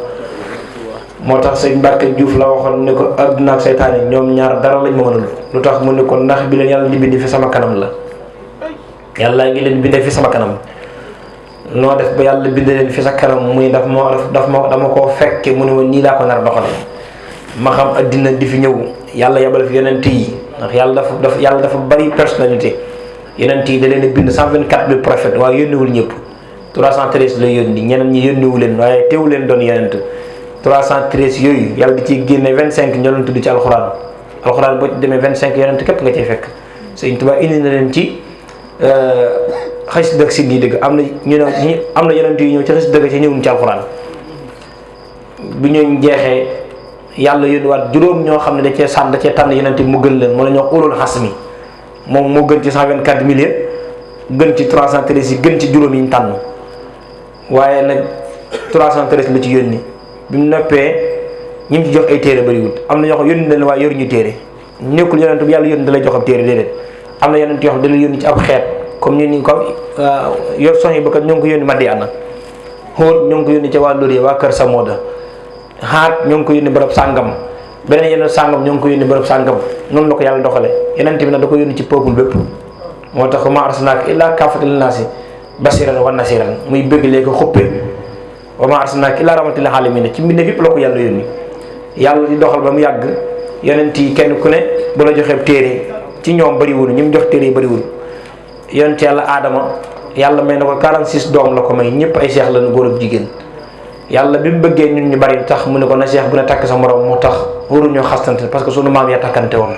moo tax sëñ Mbàkke Juuf la waxoon ne ko adduna ak seytaane ñoom ñaar dara lañ ma mënul lu tax mu ne ko ndax bi leen yàlla di bind fi sama kanam la yàlla ngi leen bindee fi sama kanam noo def ba yàlla bind leen fi sa kanam muy dama koo fekke mu ne ma nii laa ko nar doxale ma xam addina di fi ñëw yàlla yabal fi yonent yi ndax yàlla dafa bari personnalité yonent yi da leen a bind 124 000 prophètes waaye yónniwul ñëpp 313 la yónni ñeneen ñi yónniwu leen waaye teewu leen doon yonent 313 yooyu yàlla di ciy génne 25 ñoo leen tudd ci alxuraan boo ci demee 25 yonent képp nga ciy fekk Sëriñ Tuubaa indi na leen ci xës dëgg si nii dëgg am na yonent yu ñëw ci xës dëgg ci ñëwuñ ci alxuraan bu ñu jeexee yàlla yónniwaat juróom ñoo xam ne da cee tànn yonent mu gën leen moo la ñoo ulul xasmi moom moo gën ci 124 millions gën ci 313 yi gën ci juróom yi ñu tànn waaye nag 313 la ci yónni bi mu noppee ñi mu ci jox ay téere bariwul am na ñoo xam yónni na leen waaye yoruñu téere nekkul yonent bi yàlla yónni da lay jox ab téere déedéet am na yonent yoo xam da lay yónni ci ab xeet comme ñu ni comme yor sox yi ba kat ñoo ngi ko yónni Madiana Hóot ñoo ngi ko yónni ca waa Luriya waa Kër Samoda Haat ñoo ngi ko yónni bërëb sàngam beneen yeneen sàngam ñoo ngi ko yónni bërëb sàngam noonu la ko yàlla doxale yonent bi nag da ko yónni ci peuple bépp moo tax ma arsalnaaka illaa kaafatan linnaasi basiran wa nasiran muy bëgg léegi xuppe wa ma arsalnaaka illaa rahmatan lil aalamiin ci mbindeef yëpp la ko yàlla yónni yàlla di doxal ba mu yàgg yonent yi kenn ku ne bu la joxee téere ci ñoom bëriwul ñi mu jox téere yi bëriwul yonent yàlla aadama yàlla may na ko 46 doom la ko may ñëpp ay seex lañu góor ak jigéen yàlla bi mu bëggee ñun ñu bari tax mu ne ko na seex bu ne takk sa morom moo tax waruñoo xastante parce que sunu maam ya takkante woon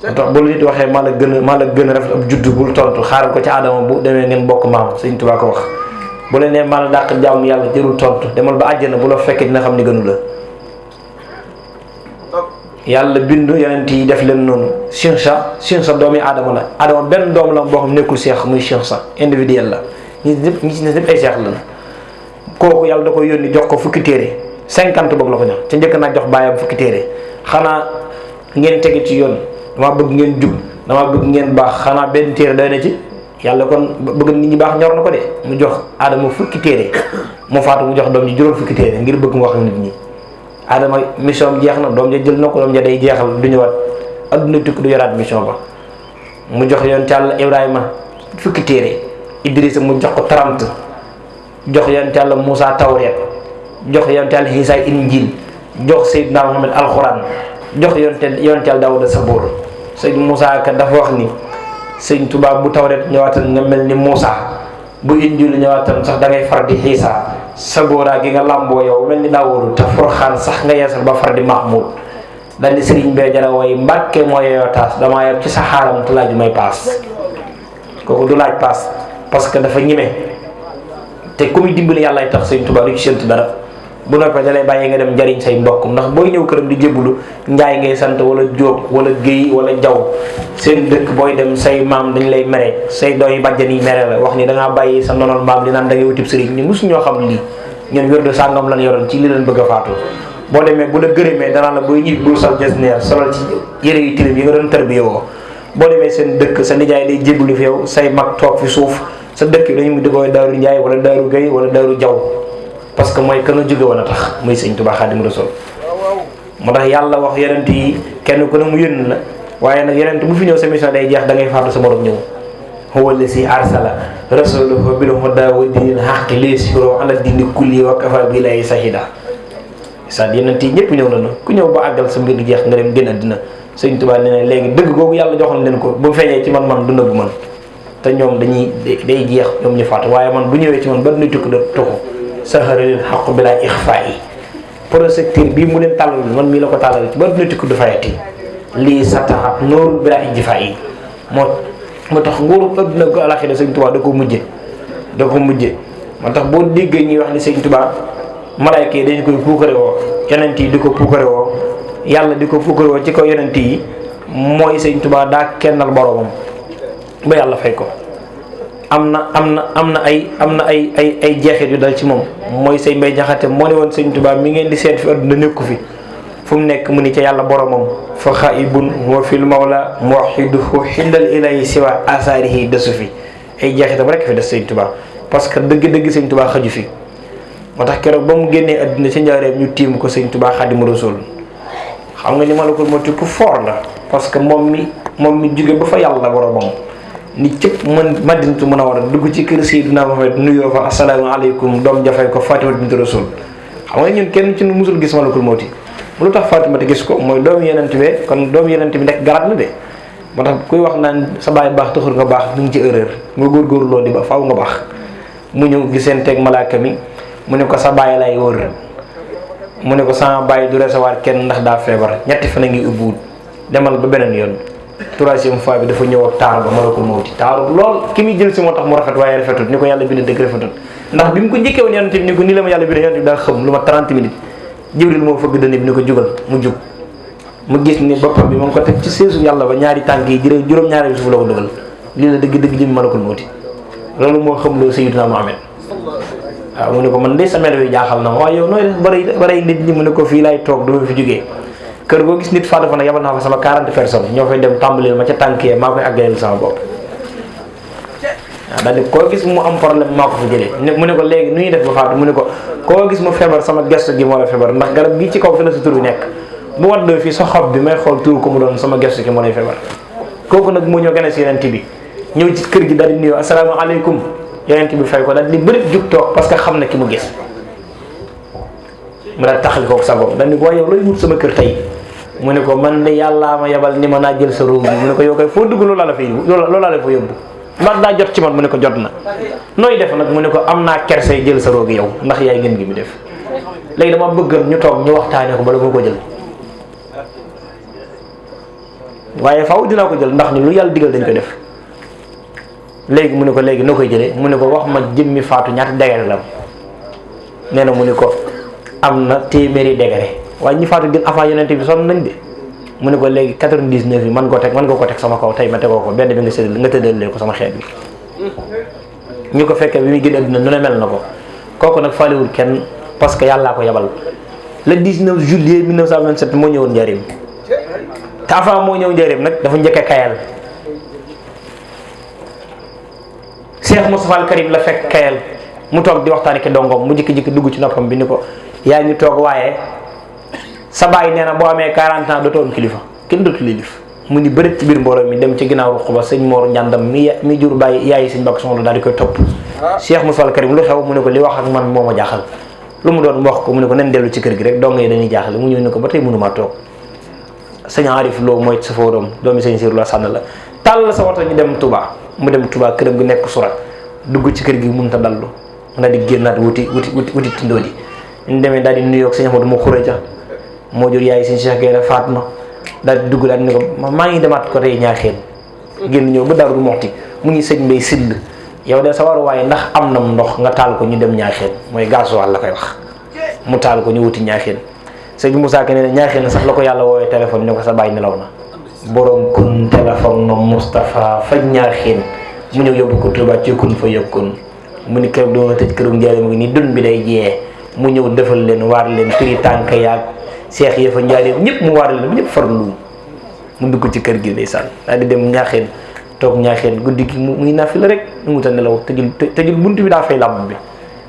moo tax bu la nit waxee maa la gën a rafet ab juddu bul tontu xaaral ko ci aadama bu demee ngeen bokk maam Sëñ Tuubaa ko wax bu la nee maa la dàq jaamu yàlla jërul tontu demal ba àjjana bu la fekkee dina xam ni gënu la yàlla bindu yonent yi def leen noonu Cheikh sa doomi aadama la aadama benn doom la boo xam nekkul seex muy Cheikh sa individuel la ñi ci ne ñëpp ay seex la kooku yàlla da koy yónni jox ko fukki téere 50 boog la ko jox ca njëkk naa jox baayam fukki téere xanaa ngeen tege ci yoon dama bëgg ngeen jub dama bëgg ngeen baax xanaa benn téere doy na ci yàlla kon bëgg nit ñi baax ñor na ko de mu jox aadama fukki téere mu faatu mu jox doom ji juróom fukki téere ngir bëgg mu wax ak nit ñi aadama mission jeex na doom ja jël na ko doom ja day jeexal du ñëwaat adduna tukki du yoraat mission ba mu jox yoon Yàlla Ibrahima fukki téere Idrissa mu jox ko 30 jox yoon Yàlla Moussa Tawreet jox yoon Yàlla Isa Injil jox Seydina Muhammad alxuraan jox yoon Yàlla Daawuda Sabuur Seydou Moussa ka dafa wax ni sëñ Tuubaa bu Tawreet ñëwaatan nga mel ni Muusa bu Injiil ñëwaatan sax da ngay far di Xiisa sa góoraa gi nga làmboo yow mel ni Daawudu te Furxaan sax nga yeesal ba far di Mahmud dal di sëriñ bee jara way Mbàkke moo yeyoo taas damaa yor ci sa xaaram te laaju may paas kooku du laaj paas parce que dafa ñime te ku muy dimbali yàllaay tax sëñ Tuubaa du ci séntu dara bu noppee da lay bàyyi nga dem jariñ say mbokk ndax booy ñëw këram di jébbalu njaay ngay sant wala jóob wala géy wala jaw seen dëkk booy dem say maam dañ lay mere say doom yi bàjjan yi mere la wax ni da ngaa bàyyi sa nonol maam li naan da ngay wutib sëriñ ñu mosu ñoo xam lii ñun wér de sàngam lan yoroon ci li leen bëgg a faatu boo demee bu la gërëmee danaa la booy ñibbi bul sol jesneer solal ci yére yu tilim yi nga doon tër bi yow boo demee seen dëkk sa nijaay day jébbalu fi yow say mag toog fi suuf sa dëkk dañu mu di koy daaru njaay wala daaru géy wala daaru jaw parce que mooy kan a jóge woon a tax muy sëñ Tuubaa Xaadimu Rasuul moo tax yàlla wax yonent yi kenn ku ne mu yónni la waaye nag yonent bu fi ñëw sa mission day jeex da ngay faatu sa morom ñëw huwa llazi arsala rasulahu bil hudaa wa diinil haqqi liyuzhirahu ala diini kullihi wa kafaa billaahi shahiida sa yonent yi ñëpp ñëw nañu ku ñëw ba àggal sa mbir jeex nga dem génn àddina sëñ Tuubaa nee na léegi dëgg googu yàlla joxoon leen ko bu feeñee ci man du nëbbu man te ñoom day jeex ñoom ñu faatu waaye man bu ñëwee ci man ba nuy tukki da tuxu saharalil xaq bi laa ixfaa yi projecteur bii mu leen tàllal man mii la ko tàllal ci ba dina tukki du fayati lii sa taxat nooru bi laa ijfaa yi moo tax nguuru adduna ko alaxira sëñ Tuubaa da ko mujje moo tax boo déggee ñuy wax ni sëñ Tuubaa malaayka yi dañu koy puukare woo yonent yi di ko puukare woo yàlla di ko puukare woo ci kaw yonent yi mooy sëñ Tuubaa daa kennal boromam ba yàlla fay ko am na ay jeexit yu dal ci moom mooy sëñ Mbay Jaxate moo ne woon sëñ Tuubaa mi ngeen di seet fi adduna nekku fi fu mu nekk mu ni ca yàlla boromam fa xaibun wa fil mawla muwaxiduhu xindal ilayi siwa asaarihi desu fi ay jeexitam rek fi des sëñ Tuubaa parce que dëgg-dëgg sëñ Tuubaa xaju fi moo tax keroog ba mu génnee adduna ci njaareem ñu tiim ko sëñ Tuubaa Xaadimu Rasuul xam nga ni malakul mawti ku fort la parce que moom mi jóge ba fa yàlla boromam ni cëpp man Madinatu Munawwara dugg ci kër Seydina Muhammad nuyoo fa asalaamaaleykum doom jafee ko Fatima bintu Rasul xam nga ñun kenn ci nu musul gis malakul mawti lu tax Fatima te gis ko mooy doomu yenent bi kon doomu yenent bi nekk garaat la de moo tax kuy wax naan sa baay baax taxul nga baax mu ngi ci erreur nga góorgóorlu loo di ba faaw nga baax mu ñëw giseenteeg malaaka mi mu ne ko sa baay lay wër mu ne ko sama baay du recevoir kenn ndax daa feebar ñetti fan a ngi ubbiwul demal ba beneen yoon troisième fois bi dafa ñëw ak taar ba malakul mawti taaru lool ki muy jël si moo tax mu rafet waaye rafetut ni ko yàlla bind dëgg rafetut ndax bi mu ko njëkkee woon yonent bi ni ko nii la ma yàlla bind yonent bi daa xam lu ma 30 minutes Jibril moo fëgg dënn bi ni ko jugal mu jug mu gis ni boppam bi ma ngi ko teg ci seesu yàlla ba ñaari tànk yi juróom-ñaari bi suuf la ko dugal lii la dëgg jëm malakul mawti loolu moo xam loo Sayyidina Muhammad waaw mu ne ko man de sa melo yi jaaxal na ma waaye yow nooy def bari nit ñi mu ne ko fii laay toog duma fi jógee kër goo gis nit faatu fa nag yabal naa fa sama 40 personnes ñoo fay dem tàmbalil ma ca tànkee maa koy àggaleel sama bopp waaw daal di koo gis mu am problème maa ko fa jëlee mu ne ko léegi nu ñuy def ba faatu mu ne ko koo gis mu feebar sama gestu gi moo la feebar ndax garab gi ci kaw fi la sa tur bi nekk bu waddoo fii sa xob bi may xool tur ko mu doon sama gestu gi moo lay feebar kooku nag mu ñëw gën a si yonent bi ñëw ci kër gi daal di nuyoo asalaamaaleykum yonent bi fay ko daal di bëri jug toog parce que xam na ki mu gis mu daal taxali kooku sa bopp daal di ko yow looy wut sama kër tey mu ne ko man de yàllaa ma yebal ni ma naa jël sa róob bi mu ne ko yow kay foo dugg loolaa la fa yóbbu ndax daa jot ci man mu ne ko jot na nooy def nag mu ne ko am naa kersay jël sa róob gi yow ndax yaay gën gi mu def léegi dama bëgg ñu toog ñu waxtaanee ko bala moo ko jël waaye faaw dinaa ko jël ndax ni lu yàlla digal dañ koy def léegi mu ne ko léegi noo koy jëlee mu ne ko wax ma jëmmi faatu ñaata degré la nee na mu ne ko am na téeméeri degré waaye ñi faatu gën avant yonent bi sonn nañ de mu ne ko léegi 99 yi man nga ko teg sama kaw tey ma tegoo ko benn bi nga tëddalee ko sama xeet bi ñu ko fekkee bi muy génn àdduna nu ne mel na ko kooku nag faalewul kenn parce que yàllaa ko yebal le 19 juillet 1927 moo ñëwoon njëriñ te avant moo ñëw njëriñ nag dafa njëkk a kayal Cheikh Moustapha Al Karim la fekk kayal mu toog di waxtaani ki dongoom mu jikki-jikki dugg ci noppam bi ni ko yaa ngi toog waaye sa baay nee na boo amee 40 ans dootoo am kilifa kenn dootu lilif mu ni bërit ci biir mbooloo mi dem ci ginnaaw ruq ba sëñ Mor Njàndam mi jur bàyyi yaayi sëñ Bakk Soxna daal di koy topp Cheikh Moustapha Al Karim lu xew mu ne ko li wax ak man moo ma jaaxal lu mu doon wax ko mu ne ko nen dellu ci kër gi rek dong yi dañuy jaaxle mu ñëw ne ko ba tey mënumaa toog sëñ Arif Lo mooy sa fóoróom doomi sëñ Siru la sànn la tàll sa woto ñu dem Touba mu dem Touba këram gi nekk Sura dugg ci kër gi mënut a dallu mu daal di génnaat wuti tindoo di ñu demee daal di nuyoo ak sëñ Amadou mu xure ja moo jur yaay sëñ Cheikh Gaynde Fatma daal di dugg daal di ne ko maa ngi demaat ko tey Ñaaxeen génn ñëw ba Daaru Muxti mu ngi sëñ Mbay Sill yow de sa war waaye ndax am na ndox nga taal ko ñu dem Ñaaxeen mooy gasoil la koy wax mu taal ko ñu wuti Ñaaxeen sëñ Moussa Ka nee na Ñaaxeen sax la ko yàlla woowee téléphone ne ko sa bàyyi nelaw na borom kun téléphone no Moustapha faj Ñaaxeen mu ñëw yóbbu ko Touba ci kun fa yëkkun mu ni kër doona tëj kërum njaare mu ngi nii dun bi day jiyee mu ñëw defal leen waar leen turi tànk yaag seex ya fa njaareem ñëpp mu waar leen ñëpp farlu mu dugg ci kër gi ndeysaan daal di dem Ñaaxeen toog Ñaaxeen guddi gi muy nafi la rek mu ngi ta nelaw tëjul bunt bi daa fay làmb bi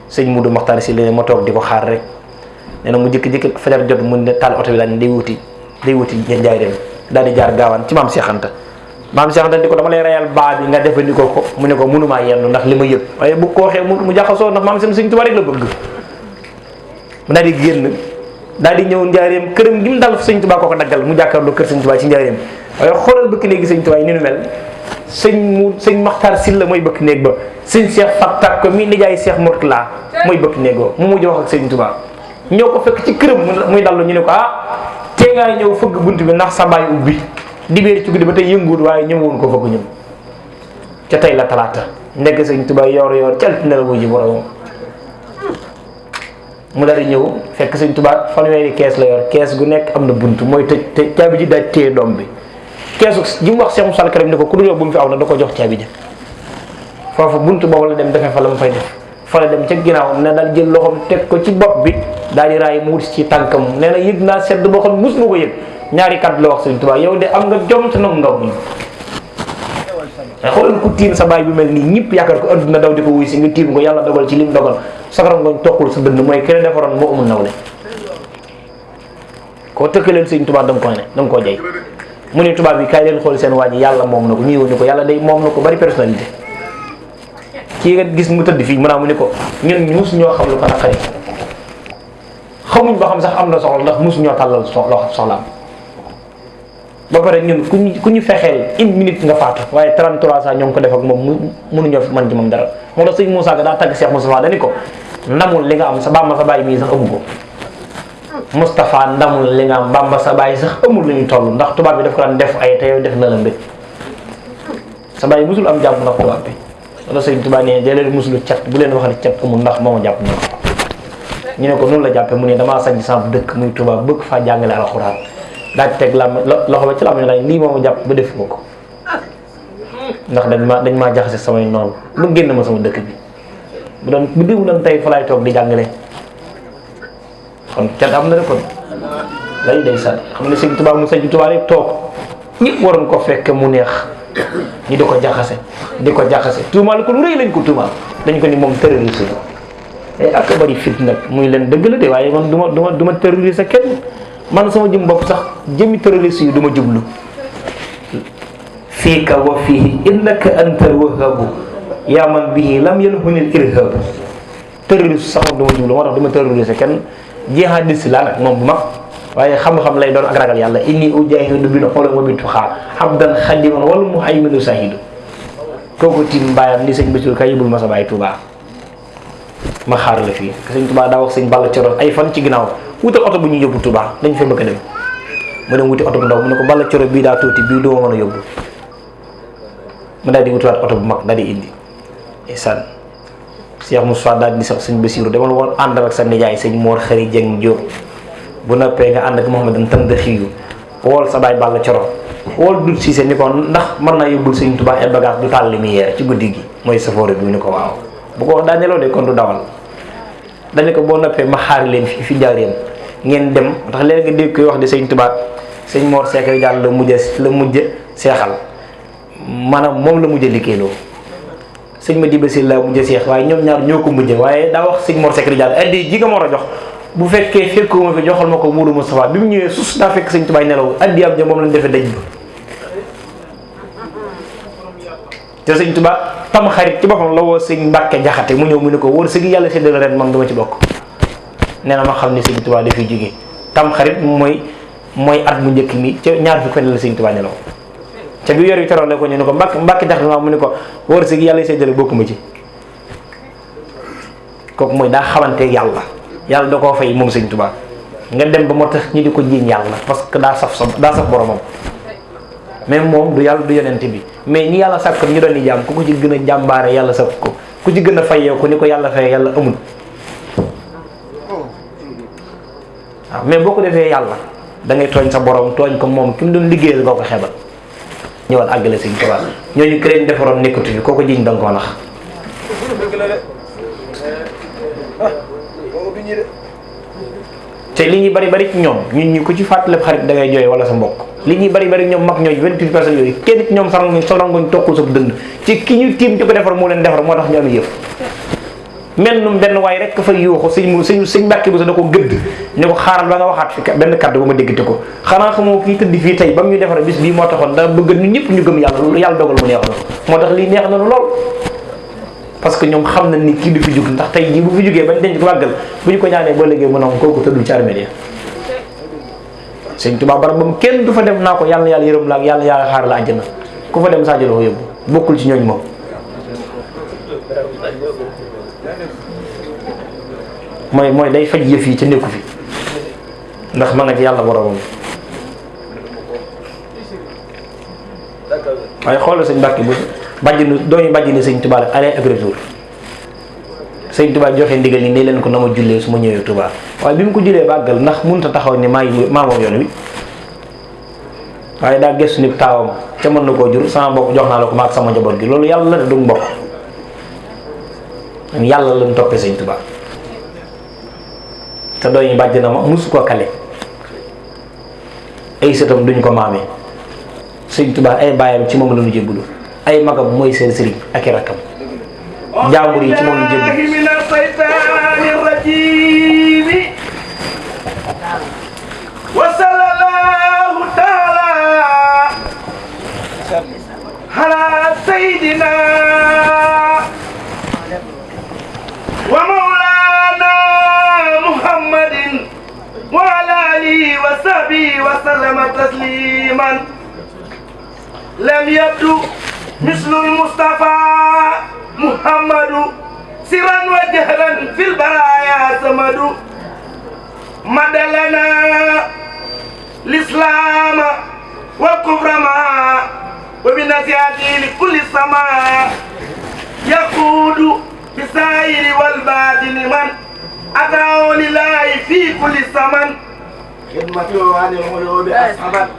sëñ Mudu Maxtaar si leen ma toog di ko xaar rek nee na mu jëkki-jëkki fajar jot mu ne taal oto bi daal day wuti njaareem daal di jaar gaawaan ci maam Cheikh Anta maam Cheikh Anta di ko dama lay reyal baa bi nga defandikoo ko mu ne ko mënumaa yendu ndax li ma yëg waaye bu ko waxee mu jaxasoo ndax maam sëñ Tuubaa rek la bëgg mu daal di génn daal di ñëw njaareem këram gi mu dal sëñ Tuubaa ko daggal mu jàkkaarloo kër sëñ Tuubaa ci njaareem waaye xoolal bëkk néegi sëñ Tuubaa yi ni nu mel sëñ Maxtaar Silla mooy bëkk néeg ba sëñ Cheikh Fatak ko mi nijaay Cheikh Mourtala mooy bëkk néeg ba mu mujj wax ak sëñ Tuubaa ñoo ko fekk ci këram muy dallu ñu ne ko tee ngaa ñëw fëgg bunt bi ndax sa baay ubbi dibéer ci guddi ba tey yënguwut waaye ñëwoon ko fëgg ñëw ca tey la talaata nekk sëñ Tuubaa yor ci altine la wuy ji boromam mu daal di ñëw fekk sëñ Tuubaa fanweeri kees la yor kees gu nekk am na bunt mooy tëj te caabi ji daal téye doom bi keesu ji mu wax Cheikh Moussa Karim ne ko ku dul yow bu mu fi aw na da ko jox caabi ja foofu bunt boobu la dem defee fa la mu fay def fa la dem ca ginnaaw ne daal jël loxoom teg ko ci bopp bi daal di raay mu wut ci tànkam nee na yëg naa sedd boo xam mus ma ko yëg ñaari kàddu la wax sëñ Tuubaa yow de am nga jom te nangu nga muñ xoolal ku tiim sa baay bi mel nii ñëpp yaakaar ko adduna daw di ko wuy si nga tiim ko yàlla dogal ci lim dogal sakaram ngoñ toqul sa dënn mooy keneen defaroon moo amul nawle koo tëkkaleel sëñ Tuubaa da nga koo jay mu ne tubaab bi kaay leen xool seen waa ji yàlla moom na ko ñuy ni ko yàlla day moom na ko bari personnalité kii nga gis mu tëdd fii mu ne ko ñun mus ñoo xam lu ko naqari xamuñ ba xam sax am na soxla ndax mus ñoo tàllal soxlaam ba pare ñun ku ñu fexeel une minute nga faatu waaye 33 ans ñoo ngi ko def ak moom mënuñoo fi mën ci moom dara moo tax sëñ Moussa Ka daa tagg Cheikh Moustapha dani ko ndamul li nga am sa bàmba sa bàyyi mii sax amu ko Moustapha ndamul li nga am bàmba sa bàyyi sax amul lu ñu toll ndax tubaab bi daf ko daan def ay te yow def na la mbir sa bàyyi musul am jàpp ndax tubaab bi wala sëñ Tuubaa nee dee leen musulu cat bu leen wax ne cat amul ndax moo ma jàpp na ñu ne ko noonu la jàppe mu ne damaa sañ sama dëkk muy Tuubaa bëgg faa jàngale alxuraan daaj teg loxo ba ci la am ne lii moo ma jàpp ba def nga ko ndax dañ maa jaxase samay noonu ba génn ma sama dëkk bi bu déwu doon tey fa laay toog di jàngale kon cat am na rek kon lay day sat xam ne sëñ Tuubaa mu sañ Tuubaa rek toog ñëpp waroon ko fekk mu neex ñi di ko jaxase tuumaal ko lu rëy lañ ko tuumaal dañ ko ni moom terroriste la ak bari fit nag muy leen dëgg la de waaye man du ma terroriste kenn man sama jëm bopp sax jëmi terroriste yi du ma jublu fiika wa fihi innaka antal wahhabu yaa man bihi lam yanhunil irhab terroriste sax du ma jublu moo tax du ma terroriste kenn jihadiste laa nag moom bu mag waaye xam-xam lay doon ak ragal yàlla inni ujahidu bil ulumi wa bit tuqa abdan xadiman wal muhayminu sahidu kooku tiim mbaayam ni sëñ Bassirou kay yëbul ma sa baay Touba ma xaar la fii sëñ Touba daa wax sëñ Balla Coro ay fan ci ginnaaw wutal oto bu ñuy yóbbu Touba dañ fa bëgg a dem mu dem wuti oto bu ndaw mu ne ko Balla Coro bii daa tuuti bii doo mën a yóbbu mu daal di wutiwaat oto bu mag daal di indi isan Cheikh Moussa daal di sax sëñ Bassirou demal woon àndal ak sa nijaay sëñ Mor Xëri Jeng Jóob bu noppee nga ànd ak Mouhamadou Tandaxiyu wool sa baay Balla Coro wool dut si ni ko ndax mën naa yóbbul sëñ Touba ay bagage du taal lumière ci guddi gi mooy safoore bi ni ko waaw bu ko wax daa neloo de kon du dawal dañu ko boo noppee ma xaar leen fi njaareem ngeen dem ndax léegi nga dégg koy wax di sëñ Touba sëñ Mor Sekari Jàll la mujj seexal maanaam moom la mujj liggéeyloo sëñ ma diba si la mujj seex waaye ñoom ñaar ñoo ko mujj waaye daa wax sëñ Mor Sekari Jàll addi ji nga war a jox bu fekkee fekkoo ma fi joxal ma ko Mourou Moustapha bi mu ñëwee sus daa fekk sëñ Touba nelaw addi am ja moom lañ defee daj ba te sëñ Touba tam xarit ci boppam la woo sëñ Mbàkke Jaxate mu ñëw mu ne ko wóor sëñ yàlla séddale ren man duma ci bokk nee na ma xam ne sëñ Touba dafay jógee tam xarit mooy at mu njëkk mi ca ñaar fi ko ne la sëñ Touba nelaw ca bi weer wi teroon la ko ñu ne ko mbàkki tax na mu ne ko wërsëg yàlla séddale bokkuma ci. kooku mooy daa xamanteeg yàlla da koo fay moom sëñ Tuubaa nga dem ba moo tax ñi di ko jiiñ yàlla parce que daa saf boromam. même moom du yàlla du yonent bi mais ñi yàlla sàkk ñu doon di jaam ku ko ci gën a jàmbaare yàlla sàkk ko ku ci gën a fayee ko ni ko yàlla fayee yàlla amul. waaw mais boo ko defee yàlla da ngay tooñ sa borom tooñ ko moom ki mu doon liggéeyal nga ko xebal. ñëwal àggale sëñ Tuubaa ñooñu këleen defaroon nekkatu fi koo ko jiiñ da nga koo nax. te li ñuy bari ci ñoom ñun ñu ko ci fàttali xarit da ngay jooy wala sa mbokk li ñuy bari ñoom mag ñooñu 28 personnes yooyu kenn ci ñoom sarangoñ tokkul sa dënd ci ki ñu tiim di ko defar moo leen defar moo tax ñu am yëf. mel num benn waay rek fa yuuxu sëñ Mbàkke bi sa da ko gëdd ne ko xaaral ba nga waxaat fi benn kàddu ba ma déggte ko xanaa xamoo kii tëdd fii tey ba mu ñu defar bis bii moo taxoon da bëgg ñun ñëpp ñu gëm yàlla dogal mu neex na moo tax lii neex na lool. parce que ñoom xam nañ ni kii du fi jug ndax tey jii bu fi jugee bañ denc ko wàggal bu ñu ko ñaanee ba léegi mu noonu kooku tëddul ci armée ya sëñ Tuubaa barab bam kenn du fa dem naa ko yàlla yërëm la ak yàlla xaar la àjjana ku fa dem Sadio la ko yóbbu bokkul ci ñooñ moom. mooy day faj yëf yi ca nekku fi ndax ma nga ci yàlla boromam. waaye xoolal sëñ Mbàkke bu doomi bàjjini sëñ Tuubaa la aller ak retour sëñ Tuubaa joxe ndigal ni ne leen ko na ma jullee su ma ñëwee Tuubaa waaye bi mu ko jullee ba àggal ndax mënut a taxaw ni maa moom yoon wi waaye daa gëstu ni taawam ca mën na koo jur sama bopp jox naa la ko ma ak sama njaboot gi loolu yàlla la de du mbokk yàlla lañ toppee sëñ Tuubaa te doomi bàjj na ma musu ko kale ay sëtam duñ ko maamee sëñ Tuubaa ay baayam ci moom la ñu jébbalu ay magam mooy seen sëriñ ak i rakkam jaambur yi ci moom la jébbalu min as-saytaani rajiim wa sallallahu taala ala sayyidina wa mawlana muhammadin wa ala alihi wa sahbihi wa sallama tasliman lam yabdu mislu al-Mustafa Muhammadu sirran wa jahran fil baraya samadu madalana l'islam wal kufra ma wa bi nasihati li kulli sama yaqudu bi sayri wal batini man atahu lillahi fi kulli zaman khidmatu anil ghuyubi ashabat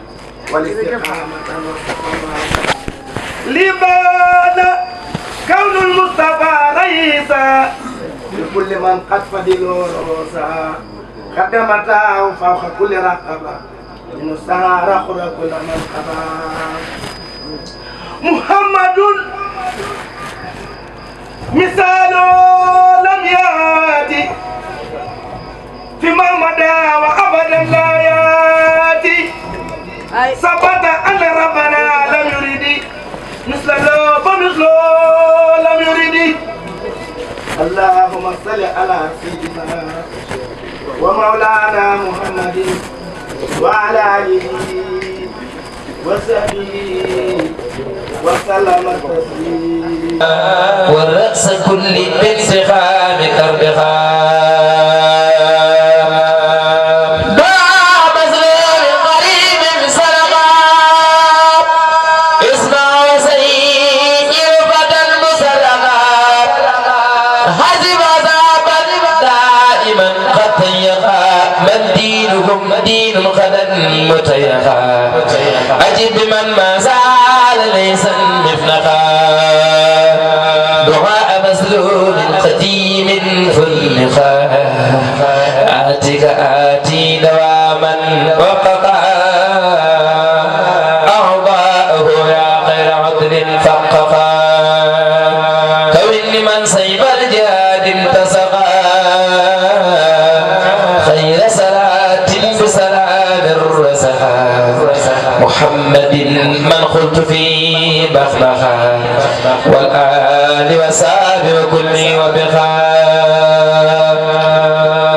wal istiqamatan libana kawnul Mustafa raisa لكل من قد فضلوا رؤوسا خدمته فوق كل رقبة من السهر أخرى كل من قضى محمد مثال لم يأتي فيما مدى وأبدا لا يأتي ثبت أن ربنا لم يرد مثله فمثله لم يرد اللهم صل على سيدنا ومولانا محمد وعلى آله وصحبه وسلم تسليما ورأس كل بانسخام كربها دين غدا متيخا أجب بمن ما زال ليس مفنخا دعاء مسلول قديم فلخا آتك آتي دواما وقطع أعضاءه يا خير عدل فقفا كون لمن سيب الجهاد انتسقا خير محمد من قلت في بخبخا والآل وساب وكل وبخا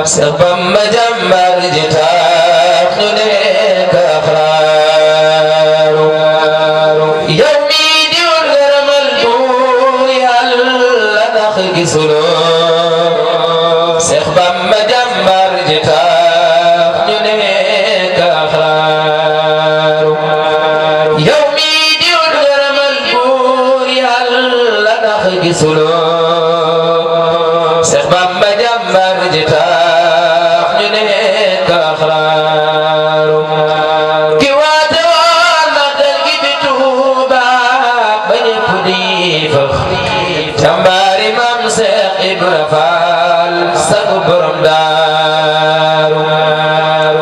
سبا مجمر جتاق لك أخرار Ibra Faal sagu borom daaru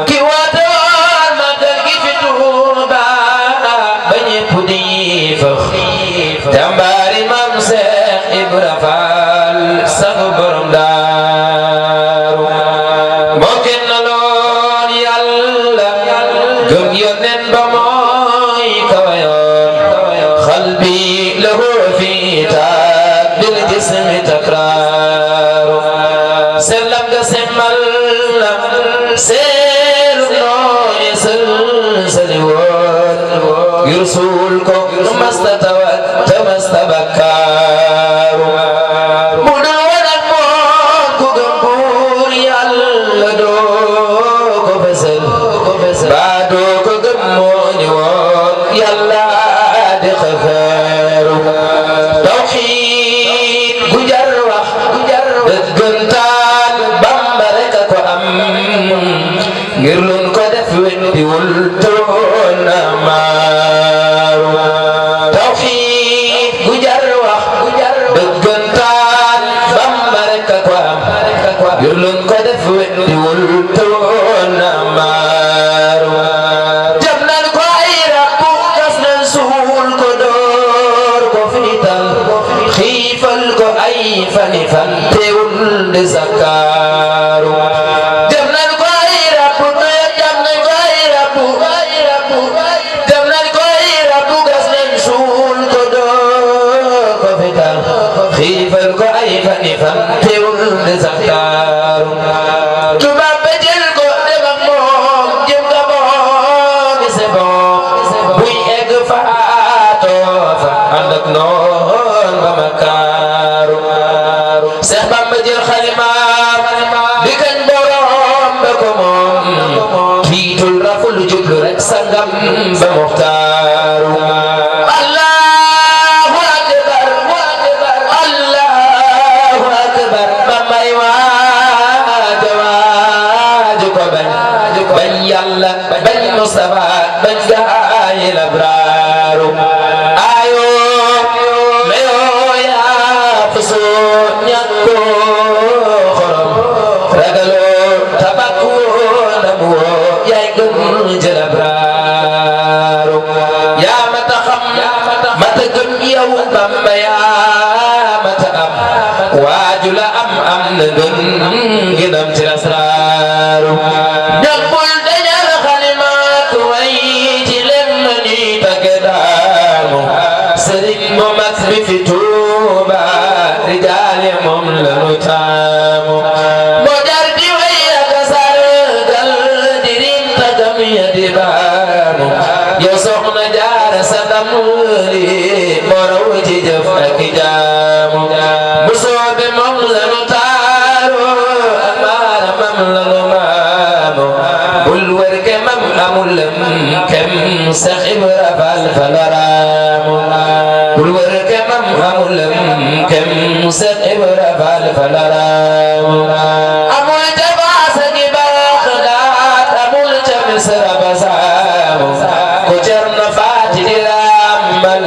ki woote woon magal gi fi Tuuba ba ñépp di fëx jàmbaari Maam Seex Ibra Faal sagu borom daaru moo kennaloon Yàlla gëm Yonent ba mooy kawayoon xalbi lahu fi bil jismi takraaru sellam ga semmal seelu nooye sëlsali woon ngir suul ko masta tawat te masta bakkaaru mu dul woon ak moom ku gëm buur Yàlla doo ko fesal baa doo ko gëm moo ni woon Yàlla di xafaaru tawxiid gu jar wax dëggantaan Bamba rek a ko am ngir luñ ko def weddiwul toon na maaru tawxiid gu jar wax dëggantaan Bamba rek a ko am ngir luñ ko def weddiwul toon na maaru jam nan ko ay rabbu gas nan suul ko door ko fiital xiifal ko ay fani fan teewul de zakaaru jam nan ko ay rabbu jam nan ko ay rabbu jam nan ko ay rabbu gas nan suul ko door ko fiital xiifal ko ay fani fan teewul de zakaaru tubaab ba jël ko dem ak moom jëm nga moom se boom buy egg faatoo fa ànd ak noon ba makaaru Seex Bamba jël xalimaam di kañ borom ba ko moom tiitul raful jublu rek sangam ba muxtaaru Allahu akbar Allahu akbar Bambay waaju ko bañ Yàlla bañ Mustafa bañ gaay labraaru ayo meyo yaa fasoo ñàkkoo xorom ragaloo tabakoo ndamoo yaay gën jëlabraaru yaa mata xam mata gëm yow Bamba yaa mata am waaju la am na gën ginam ci lasraaru ñàkkul dañal xalimaat way ci lem ni tagge daamu sëriñ mu mag bi fi Tuuba rijaale moom la nu taamu moo jar di way ak sargal di rim tagam ya di baamu yow soxna Jaara sa ndam li moo raw ci jëf ak jaamu bu soobe moom la nu taaru amaara mam la nu maamu bul wër ke mam amul kem Seex Ibra Faal fa la raamu bul wër ke mam amul kem Seex Ibra Faal fa la raamu amul ca baasa gi baax daat amul ca Misra ba saamu ku Cerno Faati di raamal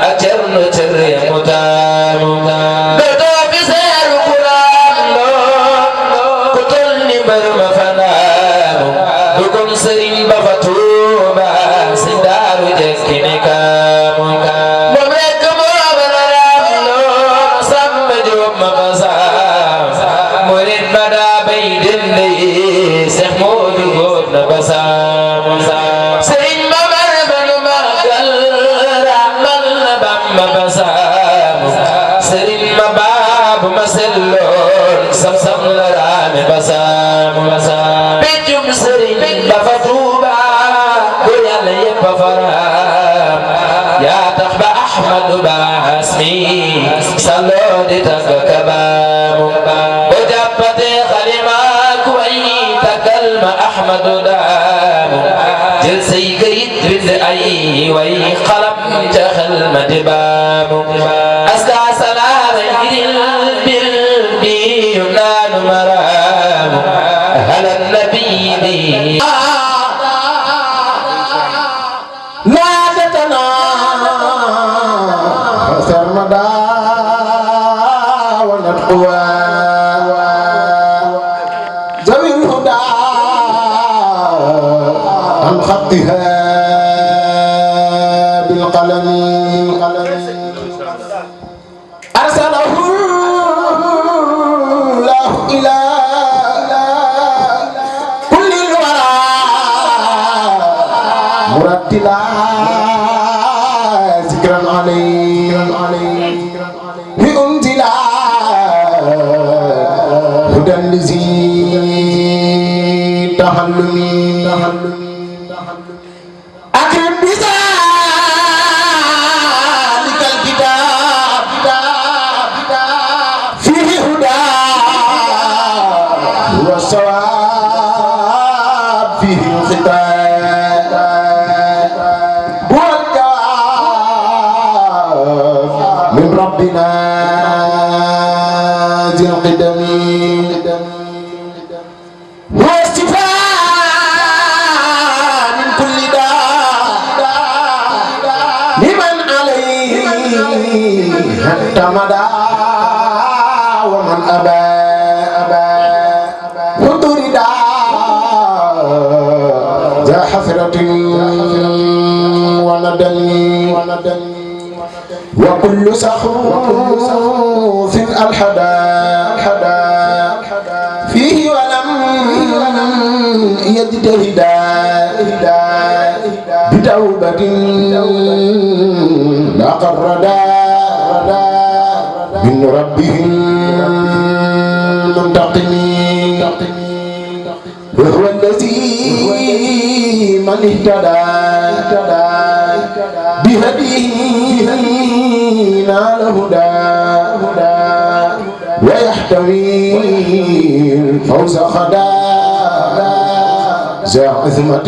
ak Cerno cër ya mu taamu dootoo fi seeru Quraan loo ku tol ni mbër ma fa naamu dugum sëriñ ba fa Tuuba si daaru jekki ni kaamu moom rekk moo bara raam loo Samba Jóob ma fa saam murit ba daa bay dende Seex Moodu góor na ba saamu sëriñ ba mar ba nu magal raamal na Bamba ba saamu sëriñ ma baabu ma selloon sam la raame ba saamu peccum sëriñ ba fa Tuuba góor Yàlla yépp a faraam yaa tax ba Ahmadu Baas mi salloo di tagg ka baamu boo jàppatee xalima ku way taggal ma Ahmadu daamu jël say kayit bind ay way xalam ca xel ma di baamu aska salaama ngiril bil bi yu naanu maraamu ala nabi bi نادتنا سرمدا ونتقوى لا ذكرا عليه بأنزل هدى لذي تحلمي أكرم بذلك الكتاب فيه هدى والصواب فيه الخطاب والجواب من ربنا ذي القدم واستفاء من كل داء لمن عليه اعتمد ومن أبى وطرد ذا حسرة وندم وكل سخوف الحدا فيه ولم يجتهد بتوبة لقردا من ربهم منتقمين وهو الذي من اهتدى بهديه نال هدى ويحتوي الفوز خدا ذا عظمة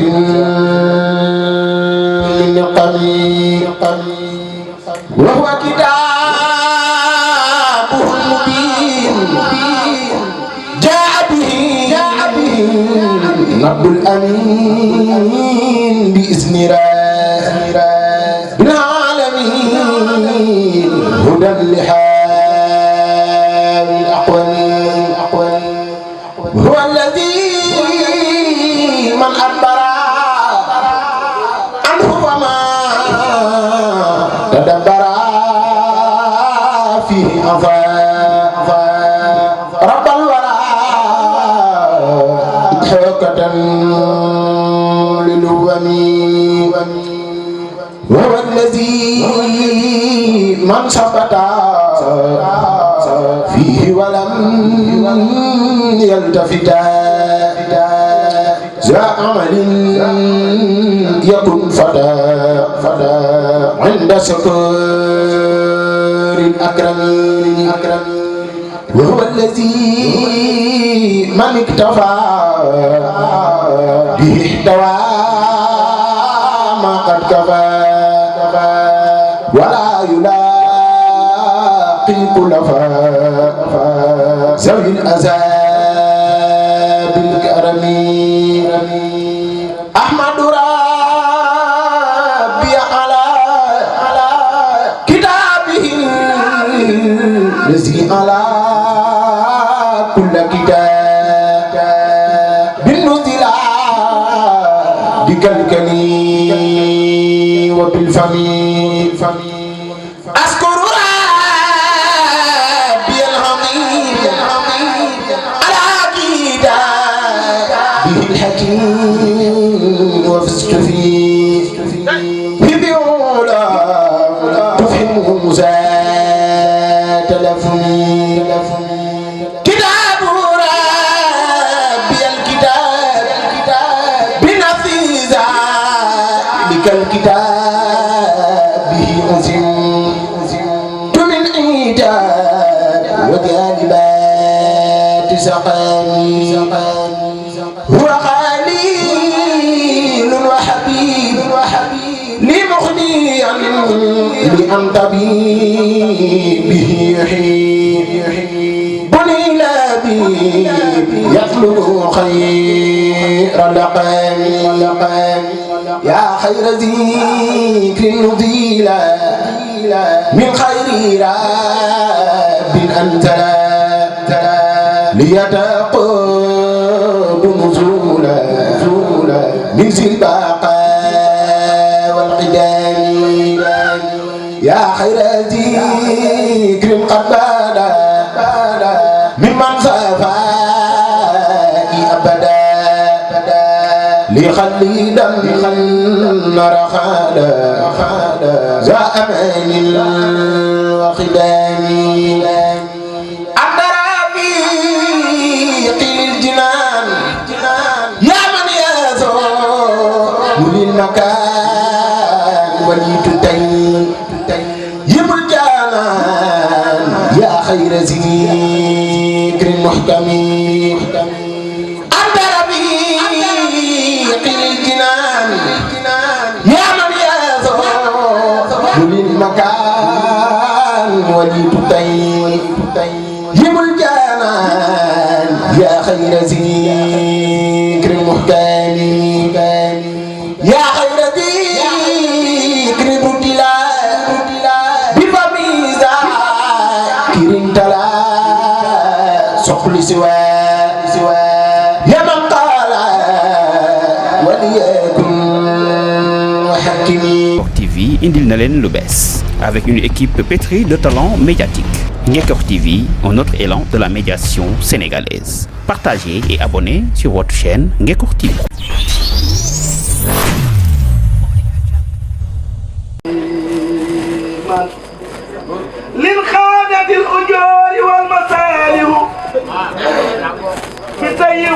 من نقمي وهو كتابه المبين جاء به رب الأمين بإذن العالمين هدى لحال الأقوال هو الذي من أدبر عنه وما تدبر فيه رب الورى حوكة للوم وهو الذي من ثبت فيه ولم يلتفت ذا عمل يكن فدا عند سكر الأكرم وهو الذي من اكتفى به احتوى ما قد كفى ولا يلاقي كل ذوي العذاب الكرم أحمد ربي على كتابه الذي على كل كتاب بالنزل بكالكني وبالفمي أذكر ربي الحميد على كتابه الحكيم وفزت فيه ببيولا تفهم مزاد تلفني كتاب ربي الكتاب بنفذ ذلك الكتاب به أزمت من عيدان وجالبات سقامي هو خليل وحبيب لمخنيا لأنت به يحيي بني لبيب يطلب خير لقام يا خير ذكر نزيل من خير رب أنزل ليتقود نزولا من ذي البقاء والقدام يا خير ذكر قد بدا ممن صفائي أبدا خليدا رخادا ذا أمان وخدام أنت رفيق للجنان يا من يزور للمكان وليتتين يم الجنان يا خير ذكر محكم أنت رفيق للجنان يا من يزور للمكان وليتتين يم الجنان يا خير ذكر محكم يا خير ذكر بدلا بفميزا كريم تلا سقل سوا يا من قال وليكن وحكمي. TV indil na leen lu bees avec une équipe pétrie de talents médiatiques. Ngekor TV, un autre élan de la médiation sénégalaise. Partagez et abonnez sur votre chaîne Ngekor TV. للخانة الأجور والمصالح بتي